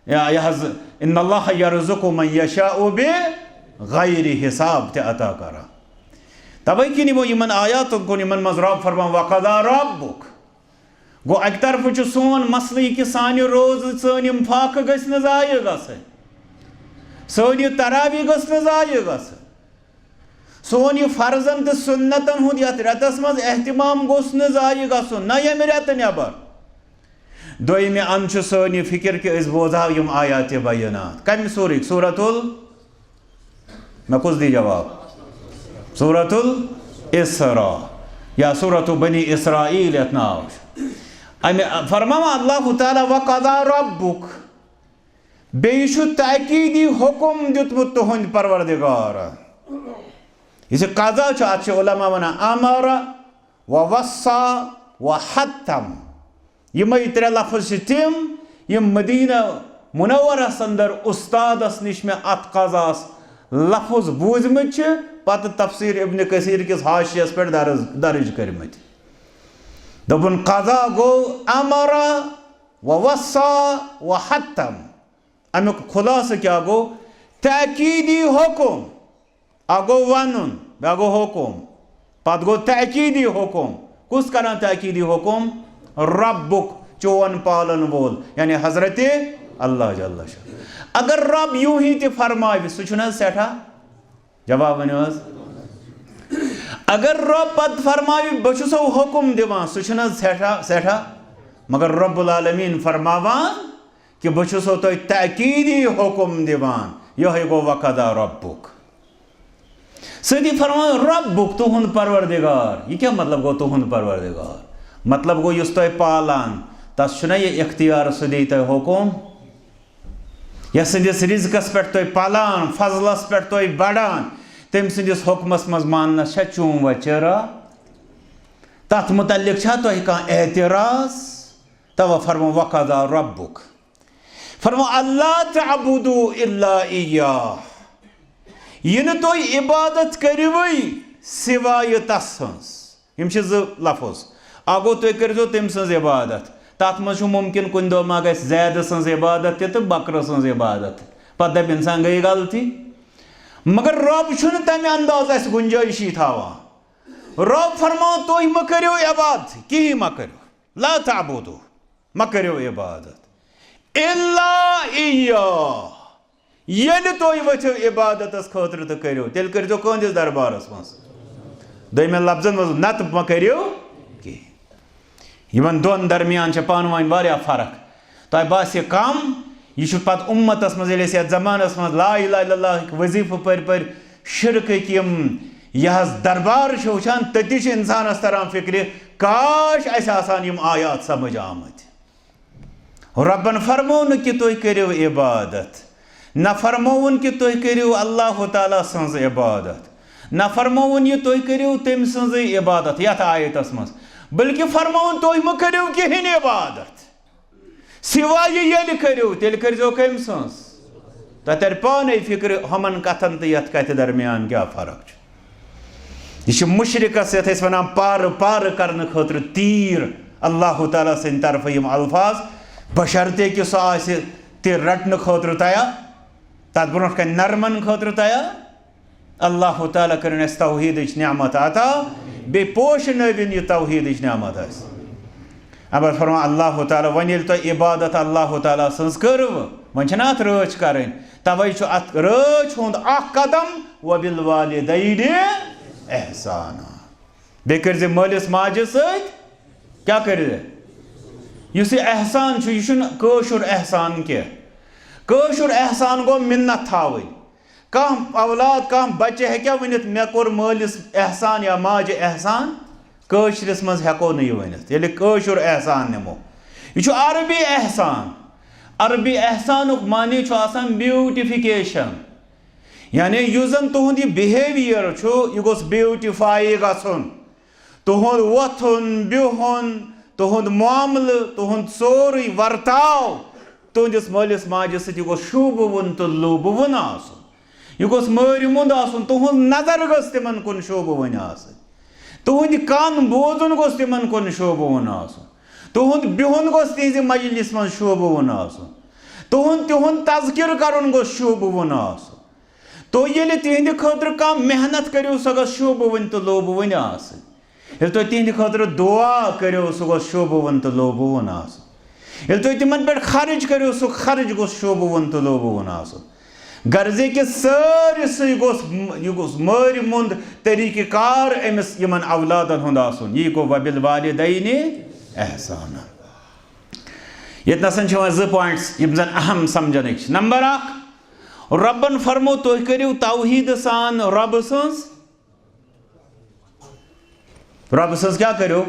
یا، یہِ حظ، ان اللہ یرزق من یشاء بغیر حساب تہِ عطا کران۔ توے کِنۍ یِمو یِمن آیاتن کُن، یِمن منٛز رب فرمان، وقضی ربک، گوٚو، اَکہِ طرفہٕ چھُ سون مسلہٕ یہِ کہِ سانہِ روزٕ، سٲنۍ یِم فاقہٕ گٔژھۍ نہٕ ضایع گژھٕنۍ، سٲنۍ یہِ تراویح گٔژھ نہٕ ضایع گژھٕنۍ، سون یہِ فرضن تہٕ سُنتن ہُنٛد یَتھ رٮ۪تس منٛز اہتمام گوٚژھ نہٕ ضایع گژھُن، نہ ییٚمہِ رٮ۪تہٕ نٮ۪بر۔ دوٚیمہِ اَنٛدٕ چھُ سٲنۍ یہِ فِکر کہِ أسۍ بوزہاو یِم آیاتِ بینات۔ کَمہِ سورٕکۍ؟ سورتُل، مےٚ کُس دی جواب؟ سورتُل اسرا یا سورتُ بنی اسرائیل یَتھ ناو چھُ۔ اَمہِ فرماوان اللہ تعالیٰ، "وقضى ربك"، بیٚیہِ چھُ تاکیٖدی حُکُم دیُتمُت تُہُنٛد پروردگار۔ یُس یہِ قضا چھُ، اَتھ چھِ علماء وَنان امر و وصى و حتم۔ یِمَے ترٛےٚ لفظ چھِ تِم، یِم مدینہ منورس اندر استادس نِش مےٚ اَتھ قضاہس لفظ بوٗزمٕتۍ چھِ، پتہٕ تفسیر ابن کثیر کِس حاشیس پٮ۪ٹھ درج، درج کٔرمٕتۍ۔ دوٚپُن، قضا گوٚو امر و وصى و حتم۔ اَمیُک خلاصہٕ کیٛاہ گوٚو؟ تاکیٖدی حُکُم۔ اَکھ گوٚو وَنُن، بیٛاکھ گوٚو حُکُم، پَتہٕ گوٚو تاکیٖدی حُکُم۔ کُس کران تاکیٖدی حُکُم؟ ربُک، چون پالن وول، یعنی حضرت اللہ جل شانہ۔ اگر رب یوٗہی تہِ فرماوِ، سُہ چھُنہٕ حظ سٮ۪ٹھاہ؟ جواب ؤنِو حظ۔ اگر رب پتہٕ فرماوِ، "بہٕ چھُسو حُکُم دِوان"، سُہ چھُنہٕ حظ سٮ۪ٹھاہ، سٮ۪ٹھاہ؟ مگر رب العالمین فرماوان کہِ بہٕ چھُسو تۄہہِ تاکیٖدی حُکُم دِوان، یِہوٚے گوٚو "وقضى ربك"۔ سۭتی فرماوان، "ربُک"، تُہُنٛد پروردگار۔ یہِ کیٛاہ مطلب گوٚو، "تُہُنٛد پروردگار"؟ مطلب گوٚو، یُس تۄہہِ پالان، تَس چھُنہ یہِ اختیار، سُہ دی تۄہہِ حُکُم؟ یَس سٕنٛدِس رِزقَس پٮ۪ٹھ تُہۍ پَلان، فضلَس پٮ۪ٹھ تُہۍ بَڑان، تٔمۍ سٕنٛدِس حُکمَس منٛز ماننَس چھا چوٗم وۄنۍ چِرٕ؟ تَتھ مُتعلِق چھا تۄہہِ کانٛہہ اعتراض؟ تَوَے فرمو، "وقضى ربك"۔ فرمو، "ألا تعبدوا إلا إياه"۔ یہِ نہٕ تُہۍ عبادت کٔرِوٕے سوایہِ تَس سٕنٛز۔ یِم چھِ زٕ لفظ۔ اَکھ گوٚو، تُہۍ کٔرۍزیو تٔمۍ سٕنٛز عبادت۔ تَتھ منٛز چھُ مُمکِن کُنہِ دۄہ ما گژھِ زیدٕ سٕنٛز عبادت تہِ تہٕ بکرٕ سٕنٛز عبادت۔ پَتہٕ دَپہِ اِنسان، گٔے غلطی۔ مگر رۄب چھُنہٕ تَمہِ انداز اَسہِ گُنجٲیشی تھاوان۔ رۄب فرماوان، تُہۍ مہٕ کٔرِو عبادت، کِہیٖنۍ مہٕ کٔرِو۔ لا تعبدوا، مہ کٔرِو عبادت۔ الا ایاہ، ییٚلہِ تُہۍ ؤتھِو عبادتس خٲطرٕ تہٕ کٔرِو، تیٚلہِ کٔرۍزیو کٕہٕنٛدِس دربارس منٛز۔ دوٚیمٮ۪ن لفظن منٛز، نتہٕ مہ کٔرِو کینٛہہ۔ یِمن دۄن درمیان چھےٚ پانہٕ ؤنۍ واریاہ فرق۔ تۄہہِ باسہِ کم، یہِ چھُ پتہٕ اُمتس منٛز، ییٚلہِ أسۍ یتھ زمانس منٛز لا الہ الا اللہ ہٕکۍ وظیفہٕ پٔرۍ پٔرۍ، شرکٕکۍ یِم یہِ حظ دربار چھِ وٕچھان، تٔتی چھِ اِنسانَس تَران فِکرِ، کاش اَسہِ آسان یِم آیات سمجھ آمٕتۍ۔ رۄبَن فرموو نہٕ کہِ تُہۍ کٔرِو عبادت، نہ فرمووُن کہِ تُہۍ کٔرِو اللہ تعالیٰ سٕنٛز عبادت، نہ فرمووُن یہِ تُہۍ کٔرِو تٔمۍ سٕنٛزٕے عبادت یَتھ آیتَس منٛز، بلکہِ فرمووُن تُہۍ مہٕ کٔرِو کِہیٖنۍ عبادت۔ سوایہِ ییٚلہِ کٔرِو، تیٚلہِ کٔرۍزیو کٔمۍ سٕنٛز؟ تۄہہِ تَرِ پانَے فِکرِ، ہُمَن کَتھَن تہٕ یَتھ کَتھِ درمیان کیٛاہ فرق چھُ۔ یہِ چھُ مُشرِکَس، یَتھ أسۍ وَنان، پارٕ پارٕ کَرنہٕ خٲطرٕ تیٖر اللہ تعالیٰ سٕنٛدِ طرفہٕ یِم الفاظ، بشرطے کہِ سُہ آسہِ تہِ رَٹنہٕ خٲطرٕ تیار، تَتھ برونٛٹھ کَنہِ نرمَن خٲطرٕ تیار۔ اللہ تعالیٰ کٔرِن اَسہِ توحیٖدٕچ نعمت عطا، بیٚیہِ پوشنٲوِن یہِ توحیٖدٕچ نعمت اَسہِ۔ اَمہِ پَتہٕ فرمان اللہ تعالیٰ، وۄنۍ ییٚلہِ تۄہہِ عبادت اللہ تعالیٰ سٕنٛز کٔرٕو، وۄنۍ چھَنہٕ اَتھ رٲچھ کَرٕنۍ، تَوَے چھُ اَتھ رٲچھ ہُنٛد اَکھ قدم، "وَبِالْوَالِدَيْنِ اِحْسَانًا"۔ بیٚیہِ کٔرۍ زِ مٲلِس ماجہِ سۭتۍ، کیٛاہ کٔرۍ زِ؟ یُس یہِ احسان چھُ، یہِ چھُنہٕ کٲشُر احسان کینٛہہ۔ کٲشُر احسان گوٚو مِنت تھاوٕنۍ۔ کانٛہہ اولاد، کانٛہہ بچہِ ہیٚکیٛاہ ؤنِتھ، "مےٚ کوٚر مٲلِس احسان یا ماجہِ احسان"؟ کٲشرِس منٛز ہٮ۪کو نہٕ یہِ ؤنِتھ۔ ییٚلہِ کٲشُر احسان نِمو، یہِ چھُ عربی احسان۔ عربی احسانُک معنی چھُ آسان بیوٹیفِکیشن۔ یعنی یُس زن تُہُنٛد یہِ بِہیوِیر چھُ، یہِ گوٚژھ بیوٹیفاے گژھُن۔ تُہُنٛد وۄتھُن، بِہُن، تُہُنٛد معاملہٕ، تُہُنٛد سورُے ورتاو تُہٕنٛدِس مٲلِس ماجہِ سۭتۍ، یہِ گوٚژھ شوٗبوُن تہٕ لوٗبوُن آسُن۔ یہِ گوٚژھ مٲرۍ مُنٛد آسُن، تُہٕنٛز نظر گٔژھ تِمن کُن شوٗبوٕنۍ آسٕنۍ۔ تُہُنٛد کن بوزُن گوٚژھ تِمن کُن شوٗبوُن آسُن۔ تُہُنٛد بِہُن گوٚژھ تِہنٛزِ مجلِس منٛز شوٗبوُن آسُن۔ تُہُنٛد، تِہُنٛد تذکرٕ کرُن گوٚژھ شوٗبوُن آسُن۔ تُہۍ ییٚلہِ تِہنٛدِ خٲطرٕ کانٛہہ محنت کٔرِو، سۄ گٔژھ شوٗبوٕنۍ تہٕ لوٗبوٕنۍ آسٕنۍ۔ ییٚلہِ تُہۍ تِہنٛدِ خٲطرٕ دُعا کٔرِو، سُہ گوٚژھ شوٗبوُن تہٕ لوٗبوُن آسُن۔ ییٚلہِ تُہۍ تِمن پٮ۪ٹھ خرٕچ کٔرِو، سُہ خرٕچ گوٚژھ شوٗبوُن تہٕ لوٗبوُن آسُن۔ غرضے کہِ سٲرسٕے گوٚژھ، یہِ گوٚژھ مٲرۍ مُنٛد طریٖقہٕ کار أمِس یِمن اولادن ہُنٛد آسُن۔ یی گوٚو وبِالوالدین احسانا۔ ییٚتہِ نَسَن چھِ وۄنۍ زٕ points یِم زَن اہم سمجھنٕکۍ چھِ۔ نمبر اکھ، رۄبَن فرمو تُہۍ کٔرِو توحیٖد سان رۄبہٕ سٕنٛز، رۄبہٕ سٕنٛز کیٛاہ کٔرِو؟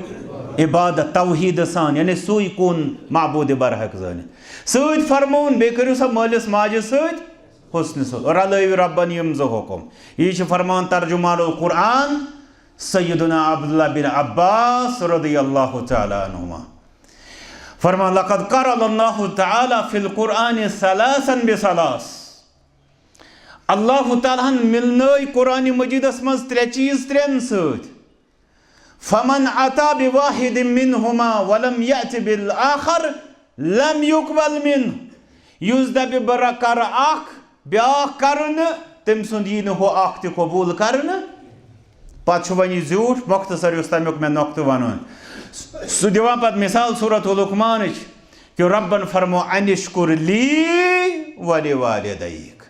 عبادت، توحیٖد سان، یعنی سُے کُن معبوٗدِ برحق زٲنِتھ۔ سۭتۍ فرمووُن بیٚیہِ کٔرِو سا مٲلِس ماجہِ سۭتۍ حُسنِ سلوٗک، رلٲوِو رۄبَن یِم زٕ حُکم۔ یی چھِ فرمان ترجمان القرآن سیدنا عبداللہ بن عباس رضی اللہ تعالیٰ عنہما۔ فرمان، لقد قرن اللہ تعالیٰ فی القرآن ثلاثا بثلاث۔ اللہ تعالیٰ ہن مِلنٲے قرآن مجیدس منٛز ترٛےٚ چیٖز ترٛٮ۪ن سۭتۍ۔ فمن اتی بواحد منہما ولم یأت بالآخر لم یقبل منہ۔ یُس دپہِ بہٕ رہ-، کرٕ اکھ، بیاکھ کرٕ نہٕ، تٔمۍ سُنٛد یی نہٕ ہُہ اکھ تہِ قبول کرنہٕ۔ پتہٕ چھُ وۄنۍ یہِ زیوٗٹھ مۄختصر یُس تمیُک مےٚ نۄقطہٕ ونُن۔ سُہ دِوان پتہٕ مثال سورت لقمانٕچ کہِ رۄبن فرمو، ان اشکر لی ولوالدیک۔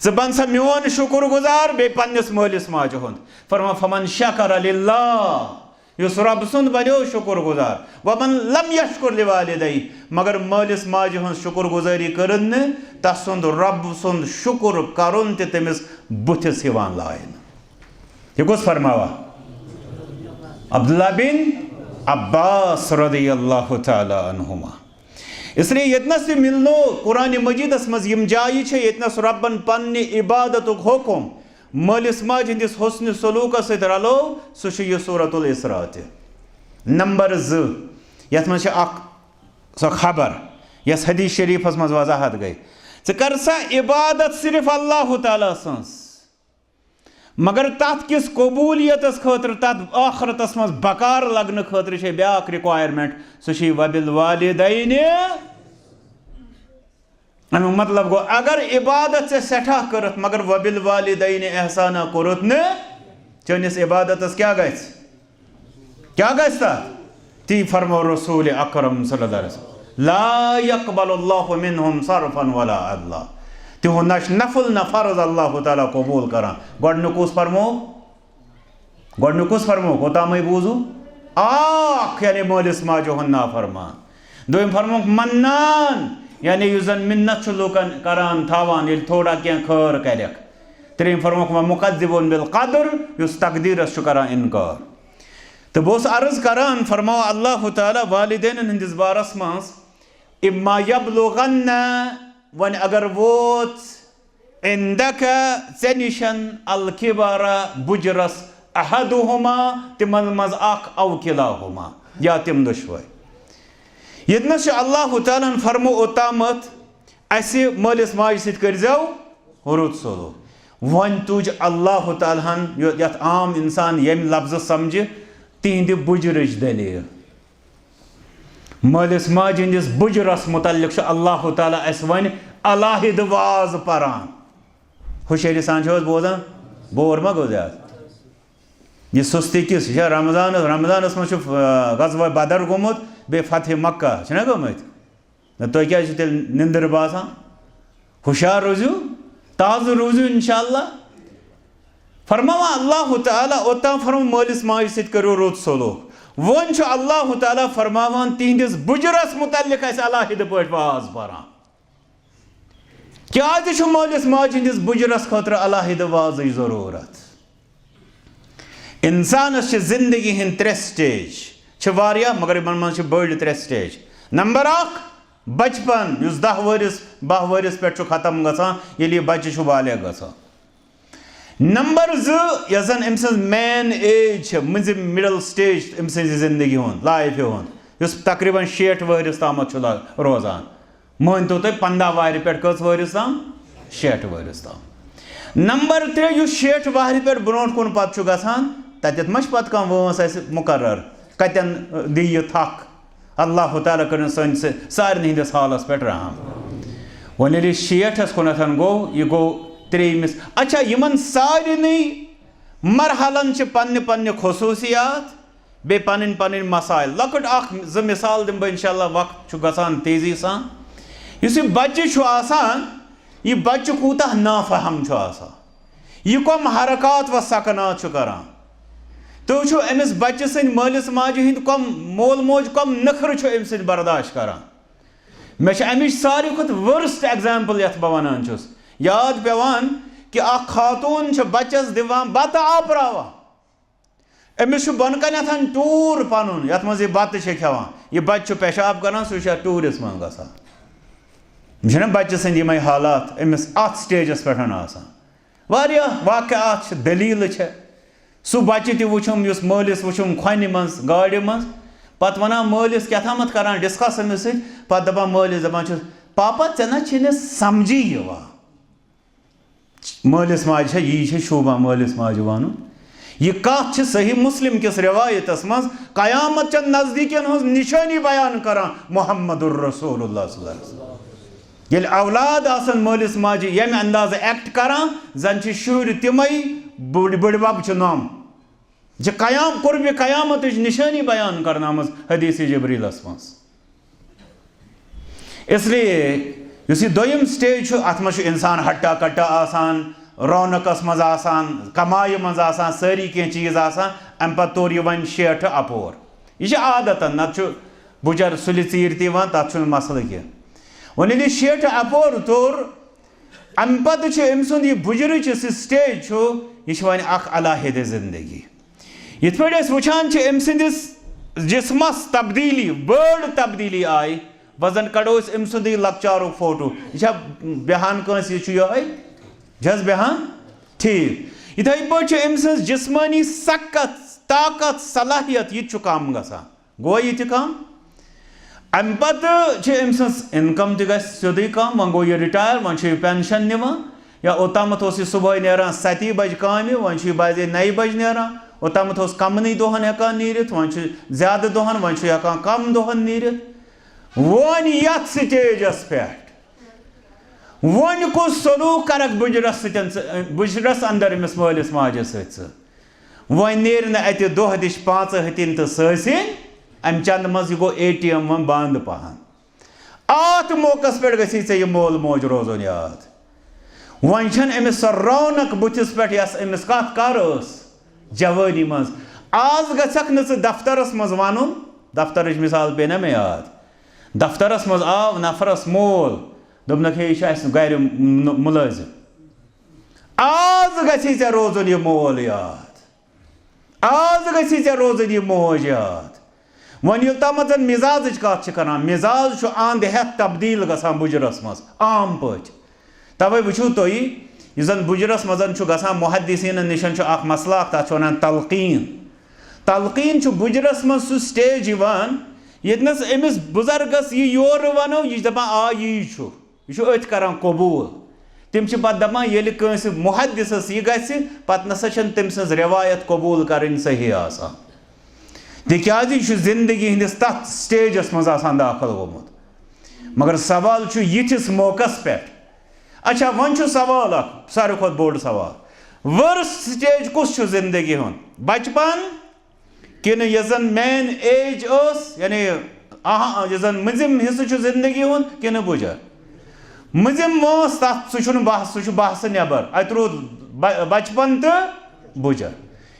ژٕ بن سا میون شُکر گُزار بیٚیہِ پننِس مٲلِس ماجہِ ہُنٛد۔ فرمان، فمن شکر للہ، یُس رۄب سُنٛد بنیو شُکر گُزار۔ ومن لم یشکر لوالدیہ، مگر مٲلِس ماجہِ ہٕنٛز شُکر گُزٲری کٔرٕن نہٕ، تسُنٛد رۄب سُنٛد شُکر کرُن تہِ تٔمِس بُتھِس یِوان لاینہٕ۔ یہِ کُس فرماوان؟ عبداللہ بن عباس رضی اللہ تعالیٰ عنہما۔ اس لیے ییٚتنَس تہِ مِلنو قرآن مجیدس منٛز یِم جایہِ چھِ، ییٚتنَس رۄبن پننہِ عبادتُک حُکم مٲلِس ماجہِ ہٕنٛدِس حُسنِ سلوٗکس سۭتۍ رلو، سُہ چھُ یہِ سورۃ الاسراء تہِ۔ نمبر زٕ، یَتھ منٛز چھِ اکھ سۄ خبر، یۄس حدیث شریفس منٛز وضاحت گٔے۔ ژٕ کر سا عبادت صرف اللہ تعالیٰ سٕنٛز، مگر تتھ کِس قبولیتس خٲطرٕ، تتھ آخرتس منٛز بکار لگنہٕ خٲطرٕ چھے بیاکھ requirement، سُہ چھے وبالوالدین۔ امیُک مطلب گوٚو، اگر عبادت ژےٚ سٮ۪ٹھاہ کٔرٕتھ، مگر وبالوالدین احسانا کوٚرُتھ نہٕ، چٲنِس عبادتس کیٛاہ گژھِ؟ کیٛاہ گژھِ تتھ؟ تی فرمو رسول اکرم صلی اللہ علیہ وسلم، لا یقبل اللہ منہم صرفا ولا عدلا۔ تِہُنٛد نہ چھُ نفل نہ فرض اللہ تعالیٰ قبول کران۔ گۄڈٕنیُک کُس فرمو؟ گۄڈٕنیُک کُس فرمووُکھ؟ اوٚتامٕے بوٗزوُ؟ اکھ، یعنی مٲلِس ماجہِ ہُنٛد نافرمان۔ دوٚیِم فرمووُکھ منان، یعنی یُس زن مِنت چھُ لوٗکن کران تھاوان، ییٚلہِ تھوڑا کینٛہہ خٲر کرٮ۪کھ۔ ترٛیٚیِم فرمووُکھ ومکذب بالقدر، یُس تقدیٖرس چھُ کران اِنکار۔ تہٕ بہٕ اوسُس عرض کران، فرماوان اللہ تعالیٰ والدینن ہٕنٛدِس بارس منٛز، اما یبلغن، وۄنۍ اگر ووت، عندک، ژےٚ نِشن، الکبر، بُجرس، احدہما، تِمن منٛز اکھ، او کلاہما، یا تِم دۄشوے۔ ییٚتنس چھُ اللہ تعالیٰ ہن فرمو اوٚتامتھ، اسہِ مٲلِس ماجہِ سۭتۍ کٔرۍزیو رُت سلوک۔ وۄنۍ تُج اللہ تعالیٰ ہن یو-، یتھ عام انسان ییٚمہِ لفظہٕ سمجھِ، تِہنٛدِ بُجرٕچ دٔلیٖل۔ مٲلِس ماجہِ ہٕنٛدِس بُجرس مُتعلِق چھُ اللہ تعالیٰ اَسہِ وۄنۍ علاحدٕ واز پران۔ ہُشٲری سان چھِو حظ بوزان؟ بور ما گوٚو زیادٕ؟ یہِ سُستی کِس، یہِ چھا رمضانس، رمضانس منٛز چھُ، آ، غزوہ بدر گوٚمُت، بیٚیہِ فتح مکہ چھِنہ گٔمٕتۍ؟ نہ، تۄہہِ کیٛازِ چھُ تیٚلہِ نِندٕر باسان؟ ہُشار روٗزِو، تازٕ روٗزِو انشاءاللہ۔ فرماوان اللہ تعالیٰ، اوٚتام فرمو مٲلِس ماجہِ سۭتۍ کٔرِو رُت سلوک۔ وۄنۍ چھُ اللہ تعالیٰ فرماوان تِہنٛدِس بُجرس مُتعلِق اَسہِ علاحدٕ پٲٹھۍ واز پران۔ کیٛازِ چھُ مٲلِس ماجہِ ہٕنٛدِس بُجرس خٲطرٕ علاحدٕ وازٕچ ضروٗرت؟ انسانس چھِ زندگی ہٕنٛدۍ ترٛےٚ stage، چھِ واریاہ، مگر یِمن منٛز چھِ بٔڑۍ ترٛےٚ stage۔ نمبر اکھ، بچپن، یُس دَہ ؤہرِس، باہ ؤہرِس پٮ۪ٹھ چھُ ختم گژھان، ییٚلہِ یہِ بچہِ چھُ بالغ گژھان۔ نمبر زٕ، یۄس زن أمۍ سٕنٛز main age چھِ، مٔنٛزِم middle stage أمۍ سٕنٛزِ زندگی ہُنٛد، life ہُنٛد، یُس تقریباً شیٹھ ؤہرِس تامتھ چھُ لا-، روزان۔ مٲنۍ تو تُہۍ، پنٛداہ وہرِ پٮ۪ٹھ کٔژ ؤہرِس تام؟ شیٹھ ؤہرِس تام۔ نمبر ترٛےٚ، یُس شیٹھ وہرِ پٮ۪ٹھ برونٛٹھ کُن پتہٕ چھُ گژھان، تتٮ۪تھ ما چھِ پتہٕ کانٛہہ وٲنٛس اَسہِ مُقرر؟ کتٮ۪ن، آ، دِیہِ یہِ تھکھ؟ اللہ تعالیٰ کٔرِن سٲنۍ سہ-، سارنٕے ہٕنٛدِس حالس پٮ۪ٹھ رحم۔ وۄنۍ ییٚلہِ یہِ شیٹھس کُنتھ گوٚو، یہِ گوٚو ترٛیٚیمِس۔ اچھا، یِمن سارنٕے مرحلن چھِ پننہِ پننہِ خصوٗصیات۔ بیٚیہِ پنٕنۍ پنٕنۍ مسائل۔ لۄکٕٹ اکھ زٕ مثال دِمہٕ بہٕ، انشاءاللہ وقت چھُ گژھان تیزی سان۔ یُس یہِ بچہِ چھُ آسان، یہِ بچہِ کوٗتاہ نافہم چھُ آسان، یہِ کۄم حرکات و سکنات چھُ کران۔ تُہۍ وٕچھِو أمِس بچہِ سٕنٛدۍ مٲلِس ماجہِ ہٕنٛدۍ کۄم، مول موج کۄم نخرٕ چھُ أمۍ سٕنٛدۍ برداشت کران۔ مےٚ چھِ اَمِچ ساروی کھۄتہٕ worst example یَتھ بہٕ وَنان چھُس، یاد پٮ۪وان کہِ اَکھ خاتوٗن چھِ بَچَس دِوان بَتہٕ آپراوان۔ أمِس چھُ بۄنہٕ کَنٮ۪تھ ٹوٗر پَنُن، یَتھ منٛز یہِ بَتہٕ چھِ کھٮ۪وان۔ یہِ بَچہِ چھُ پیشاب کَران، سُہ چھُ اَتھ ٹوٗرِس منٛز گژھان۔ یِم چھِنہ بَچہِ سٕنٛدۍ یِمَے حالات أمِس اَتھ stageس پٮ۪ٹھ آسان۔ واریاہ واقعات چھِ، دٔلیٖلہٕ چھِ۔ سُہ بَچہِ تہِ وٕچھُم، یُس مٲلِس وٕچھُم کھۄنہِ منٛز، گاڑِ منٛز، پَتہٕ وَنان مٲلِس کیٛاہ تامَتھ کَران discuss أمِس سۭتۍ، پَتہٕ دَپان مٲلِس، دَپان چھُس، "پاپا، ژےٚ نہ چھِ نہٕ سَمجھی یِوان۔" مٲلِس ماجہِ چھےٚ، یی چھےٚ شوٗبان مٲلِس ماجہِ وَنُن۔ یہِ کَتھ چھِ صحیح مسلم کِس رِوایتَس منٛز قیامت چٮ۪ن نزدیٖکٮ۪ن ہٕنٛز نِشٲنی بیان کَران محمد رسول اللہ صلی اللہ علیہ وسلم۔ ییٚلہِ اولاد آسن مٲلِس ماجہِ ییٚمہِ اندازٕ act کران، زن چھِ شُرۍ تِمے بٔڑۍ، بٔڑۍ بب چھِ نۄم۔ یہِ چھِ قیام، قربِ قیامتٕچ نشٲنی بیان کرنٲومٕژ حدیث جبریلس منٛز۔ اس لیے یُس یہِ دوٚیِم stage چھُ، اتھ منٛز چھُ انسان ہٹا کٹا آسان، رونقس منٛز آسان، کمایہِ منٛز آسان، سٲری کینٛہہ چیٖز آسان، امہِ پتہٕ توٚر یہِ وۄنۍ شیٹھٕ اپور۔ یہِ چھِ عادتن، نتہٕ چھُ بُجر سُلہِ ژیٖرۍ تہِ یِوان، تَتھ چھُنہٕ مسلہٕ کینٛہہ۔ وۄنۍ ییٚلہِ یہِ شیٹھٕ اَپور توٚر، اَمہِ پَتہٕ چھِ أمۍ سُنٛد یہِ بُجرٕچ یُس یہِ stage چھُ، یہِ چھِ وۄنۍ اَکھ علیحدٕ زِندگی۔ یِتھ پٲٹھۍ أسۍ وٕچھان چھِ، أمۍ سٕنٛدِس جسمَس تبدیٖلی، بٔڑ تبدیٖلی آیہِ۔ وۄنۍ زَن کَڑو أسۍ أمۍ سُنٛدٕے لۄکچارُک فوٹو۔ یہِ چھا بیٚہان کٲنٛسہِ؟ یہِ چھُ یِہوٚے؟ چھِ حظ بیٚہان؟ ٹھیٖک۔ یِتھَے پٲٹھۍ چھِ أمۍ سٕنٛز جسمٲنی سکت، طاقت، صلاحیت، یہِ تہِ چھُ کم گژھان۔ گوٚو یہِ تہِ کم۔ اَمہِ پتہٕ چھِ أمۍ سٕنٛز income تہِ گژھِ سیوٚدُے کم۔ وۄنۍ گوٚو یہِ retire، وۄنۍ چھُ یہِ pension نِوان۔ یا اوٚتامَتھ اوس یہِ صُبحٲے نیران سَتی بجہِ کامہِ، وۄنۍ چھُ یہِ بعضے نَیہِ بجہِ نیران۔ اوٚتامَتھ اوس کمنٕے دۄہَن ہٮ۪کان نیٖرِتھ، وۄنۍ چھُ زیادٕ دۄہَن، وۄنۍ چھُ ہٮ۪کان کم دۄہَن نیٖرِتھ۔ وۄنۍ یَتھ stageس پٮ۪ٹھ، وۄنۍ کُس سلوٗک کَرَکھ بُجرَس سۭتۍ ژٕ، بُجرَس اندر أمِس مٲلِس ماجہِ سۭتۍ ژٕ؟ وۄنۍ نیرِ نہٕ اَتہِ دۄہ دِش پانٛژٕ ہتِنۍ تہٕ سٲسِنۍ، اَمہِ چندٕ منٛز یہِ گوٚو اے ٹی ایم وۄنۍ بنٛد پہن۔ اَتھ موقعس پٮ۪ٹھ گژھی ژےٚ یہِ مول موج روزُن یاد۔ وۄنۍ چھَنہٕ أمِس سۄ رونق بُتھِس پٮ۪ٹھ، یۄس أمِس کَتھ کر ٲس جوٲنی منٛز۔ آز گژھکھ نہٕ ژٕ دفترس منٛز وَنُن، دفترٕچ مثال پیٚیہِ نہ مےٚ یاد، دفترس منٛز آو نفرس مول، دوٚپنکھ، "ہے، یہِ چھُ اَسہِ گرِ مُ-، مُلٲزِم۔" آز گژھی ژےٚ روزُن یہِ مول یاد۔ آز گژھی ژےٚ روزٕنۍ یہِ موج یاد۔ وۄنۍ ییٚلہِ تامَتھ زَن مِزازٕچ کَتھ چھِ کَران، مِزاز چھُ اَنٛد ہٮ۪تھ تبدیٖل گژھان بُجرَس منٛز عام پٲٹھۍ۔ تَوَے وٕچھِو تُہۍ، یُس زَن بُجرَس منٛز چھُ گژھان، محدثیٖنَن نِش چھُ اَکھ مسلہٕ اَکھ، تَتھ چھِ وَنان تلقیٖن۔ تلقیٖن چھُ بُجرَس منٛز سُہ stage یِوان، ییٚتہِ نَس أمِس بُزرگَس یہِ یورٕ وَنو، یہِ چھُ دَپان، "آ، یی چھُ۔" یہِ چھُ أتھۍ کران قبوٗل۔ تِم چھِ پتہٕ دپان، ییٚلہِ کٲنٛسہِ محدثس یہِ گژھِ، پتہٕ نسا چھنہٕ تٔمۍ سٕنٛز رٮ۪وایت قبوٗل کرٕنۍ صحیح آسان۔ تِکیازِ یہِ چھُ زندگی ہٕنٛدِس تتھ stageس منٛز آسان داخل گوٚمُت۔ مگر سوال چھُ یِتھِس موقعس پٮ۪ٹھ۔ اچھا، وۄنۍ چھُ سوال اکھ، ساروی کھۄتہٕ بوٚڑ سوال، worst stage کُس چھُ زندگی ہُنٛد؟ بچپن، کِنہٕ یۄس زن main age ٲس، یعنی اہم، یُس زن مٔنٛزِم حصہٕ چھُ زندگی ہُنٛد، کِنہٕ بُجر؟ مٔنٛزِم وٲنٛس تتھ، سُہ چھُنہٕ بحث، سُہ چھُ بحثہٕ نٮ۪بر۔ اتہِ روٗد ب-، بچپن تہٕ بُجر۔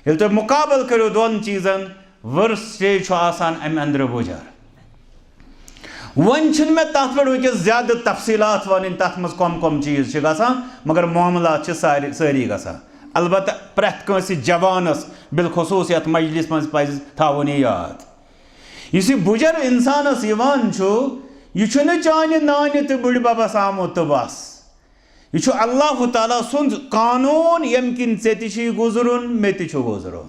ییٚلہِ تُہۍ مُقابلہٕ کٔرِو دۄن چیٖزن، worst stage چھُ آسان امہِ اندرٕ بُجر۔ وۄنۍ چھِنہٕ مےٚ تَتھ پٮ۪ٹھ وٕنکیٚس زیادٕ تفصیٖلات وَنٕنۍ، تَتھ منٛز کۄم کۄم چیٖز چھِ گژھان، مگر معاملات چھِ سارے، سٲری گژھان۔ البتہ پرٛٮ۪تھ کٲنٛسہِ جوانَس، بالخصوٗص یَتھ مجلِس منٛز، پَزِ تھاوُن یہِ یاد، یُس یہِ بُجر اِنسانَس یِوان چھُ، یہِ چھُنہٕ چانہِ نانہِ تہٕ بٕڈِ بَبَس آمُت تہٕ بَس۔ یہِ چھُ اللہ تعالیٰ سُنٛد قانوٗن، ییٚمہِ کِنۍ ژےٚ تہِ چھُے گُزرُن، مےٚ تہِ چھُ گُزرُن۔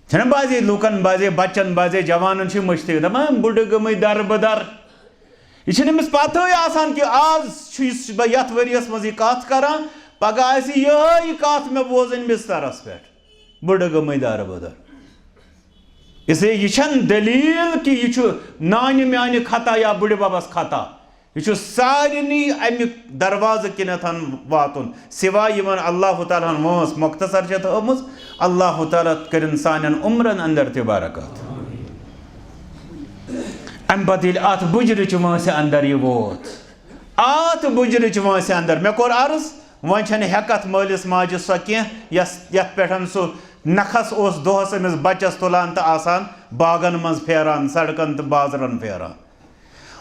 چھَنہ بعضے لوٗکن، بعضے بچن، بعضے جوانن چھِ مٔشتٕے دَپان، "بُڈٕ گٔمٕتۍ دربٕدر۔" یہِ چھِنہٕ أمِس پتہٕے آسان کہِ آز چھُ یُس بہٕ یَتھ ؤریَس منٛز یہِ کَتھ کران، پگاہ آسہِ یِہوٚے یہِ کَتھ مےٚ بوزٕنۍ بِسترس پٮ۪ٹھ، "بُڈٕ گٔمٕتۍ دربٕدر۔" اس لیے یہِ چھَنہٕ دٔلیٖل کہِ یہِ چھُ نانہِ میانہِ خطا یا بٕڈِ بَبَس خطا۔ یہِ چھُ سارنٕے اَمہِ دروازٕ کِنٮ۪تھ واتُن، سوائے یِمن اللہ تعالیٰ ہن وٲنٛس مۄختصر چھےٚ تھٲومٕژ۔ اللہ تعالیٰ کٔرِن سانٮ۪ن عمرن اندر تہِ برکت۔ اَمہِ پتہٕ ییٚلہِ اَتھ بُجرٕچ وٲنٛسہِ اندر یہِ ووت، اَتھ بُجرٕچ وٲنٛسہِ اندر، مےٚ کوٚر عرض، وۄنۍ چھَنہٕ ہٮ۪کتھ مٲلِس ماجہِ سۄ کینٛہہ، یَس، یَتھ پٮ۪ٹھ سُہ نکھس اوس دۄہس أمِس بچس تُلان تہٕ آسان باغن منٛز پھیران، سڑکن تہٕ بازرن پھیران۔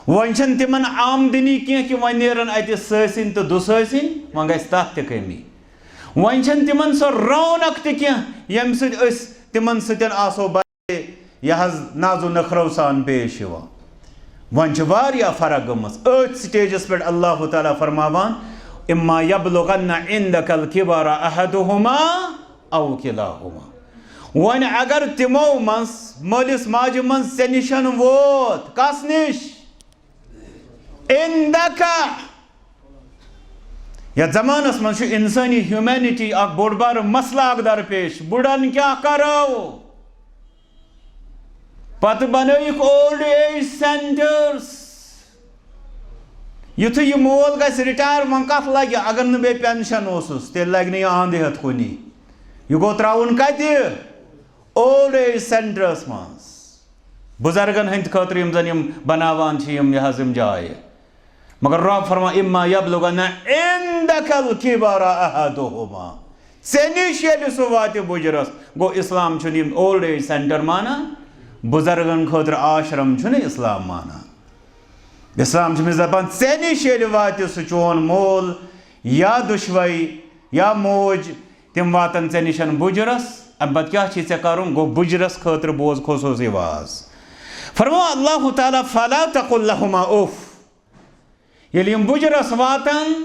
وۄنۍ چھَنہٕ تِمن آمدنی کینٛہہ کہِ وۄنۍ نیرن اَتہِ سٲسِنۍ تہٕ دُسٲسِنۍ، وۄنۍ گژھِ تَتھ تہِ کٔمی۔ وۄنۍ چھَنہٕ تِمن سۄ رونق تہِ کینٛہہ، ییٚمہِ سۭتۍ أسۍ تِمن سۭتۍ آسو بڑے، یہِ حظ، ناز و نخرو سان پیش یِوان۔ وۄنۍ چھِ واریاہ فرق گٔمٕژ۔ أتھۍ سٹیجس پٮ۪ٹھ اللہ تعالیٰ فرماوان، "اما یبلغن عندک الکبر احدہما او کلاہما۔" وۄنۍ اگر تِمو منٛز، مٲلِس ماجہِ منٛز ژےٚ نِشن ووت، کس نِش؟ عندک۔ یتھ زمانس منٛز چھُ انسٲنی ہیومینٹی اکھ بوٚڑ بارٕ مسلہٕ اکھ درپیش۔ بُڑن کیٛاہ کرو؟ پتہٕ بنٲیِکھ اولڈ ایج سینٹرز۔ یُتھُے یہِ مول گژھِ رِٹایر، وۄنۍ کتھ لگہِ؟ اگر نہٕ بیٚیہِ پینشن اوسُس، تیٚلہِ لگہِ نہٕ یہِ آندٕ ہٮ۪تھ کُنی۔ یہِ گوٚو ترٛاوُن کتہِ؟ اولڈ ایج سینٹرس منٛز۔ بُزرگن ہٕنٛدِ خٲطرٕ یِم زن یِم بناوان چھِ یِم، یہِ حظ، یِم جایہِ۔ مگر رب فرمان، "اما یبلغن عندک الکبر احدہما۔" ژےٚ نِش ییٚلہِ سُہ واتہِ بُجرس، گوٚو اسلام چھُنہٕ یِم اولڈ ایج سینٹر مانان، بُزرگن خٲطرٕ آشرم چھُنہٕ اسلام مانان۔ اسلام چھُ أمِس دپان، ژےٚ نِش ییٚلہِ واتہِ سُہ چون مول یا دُشوے یا موج، تِم واتن ژےٚ نِشن بُجرس، امہِ پتہٕ کیٛاہ چھُے ژےٚ کرُن؟ گوٚو بُجرس خٲطرٕ بوز خصوٗصی واز۔ فرموو اللہ تعالیٰ، "فلا تقل لہما اف۔" ییٚلہِ یِم بُجرس واتن،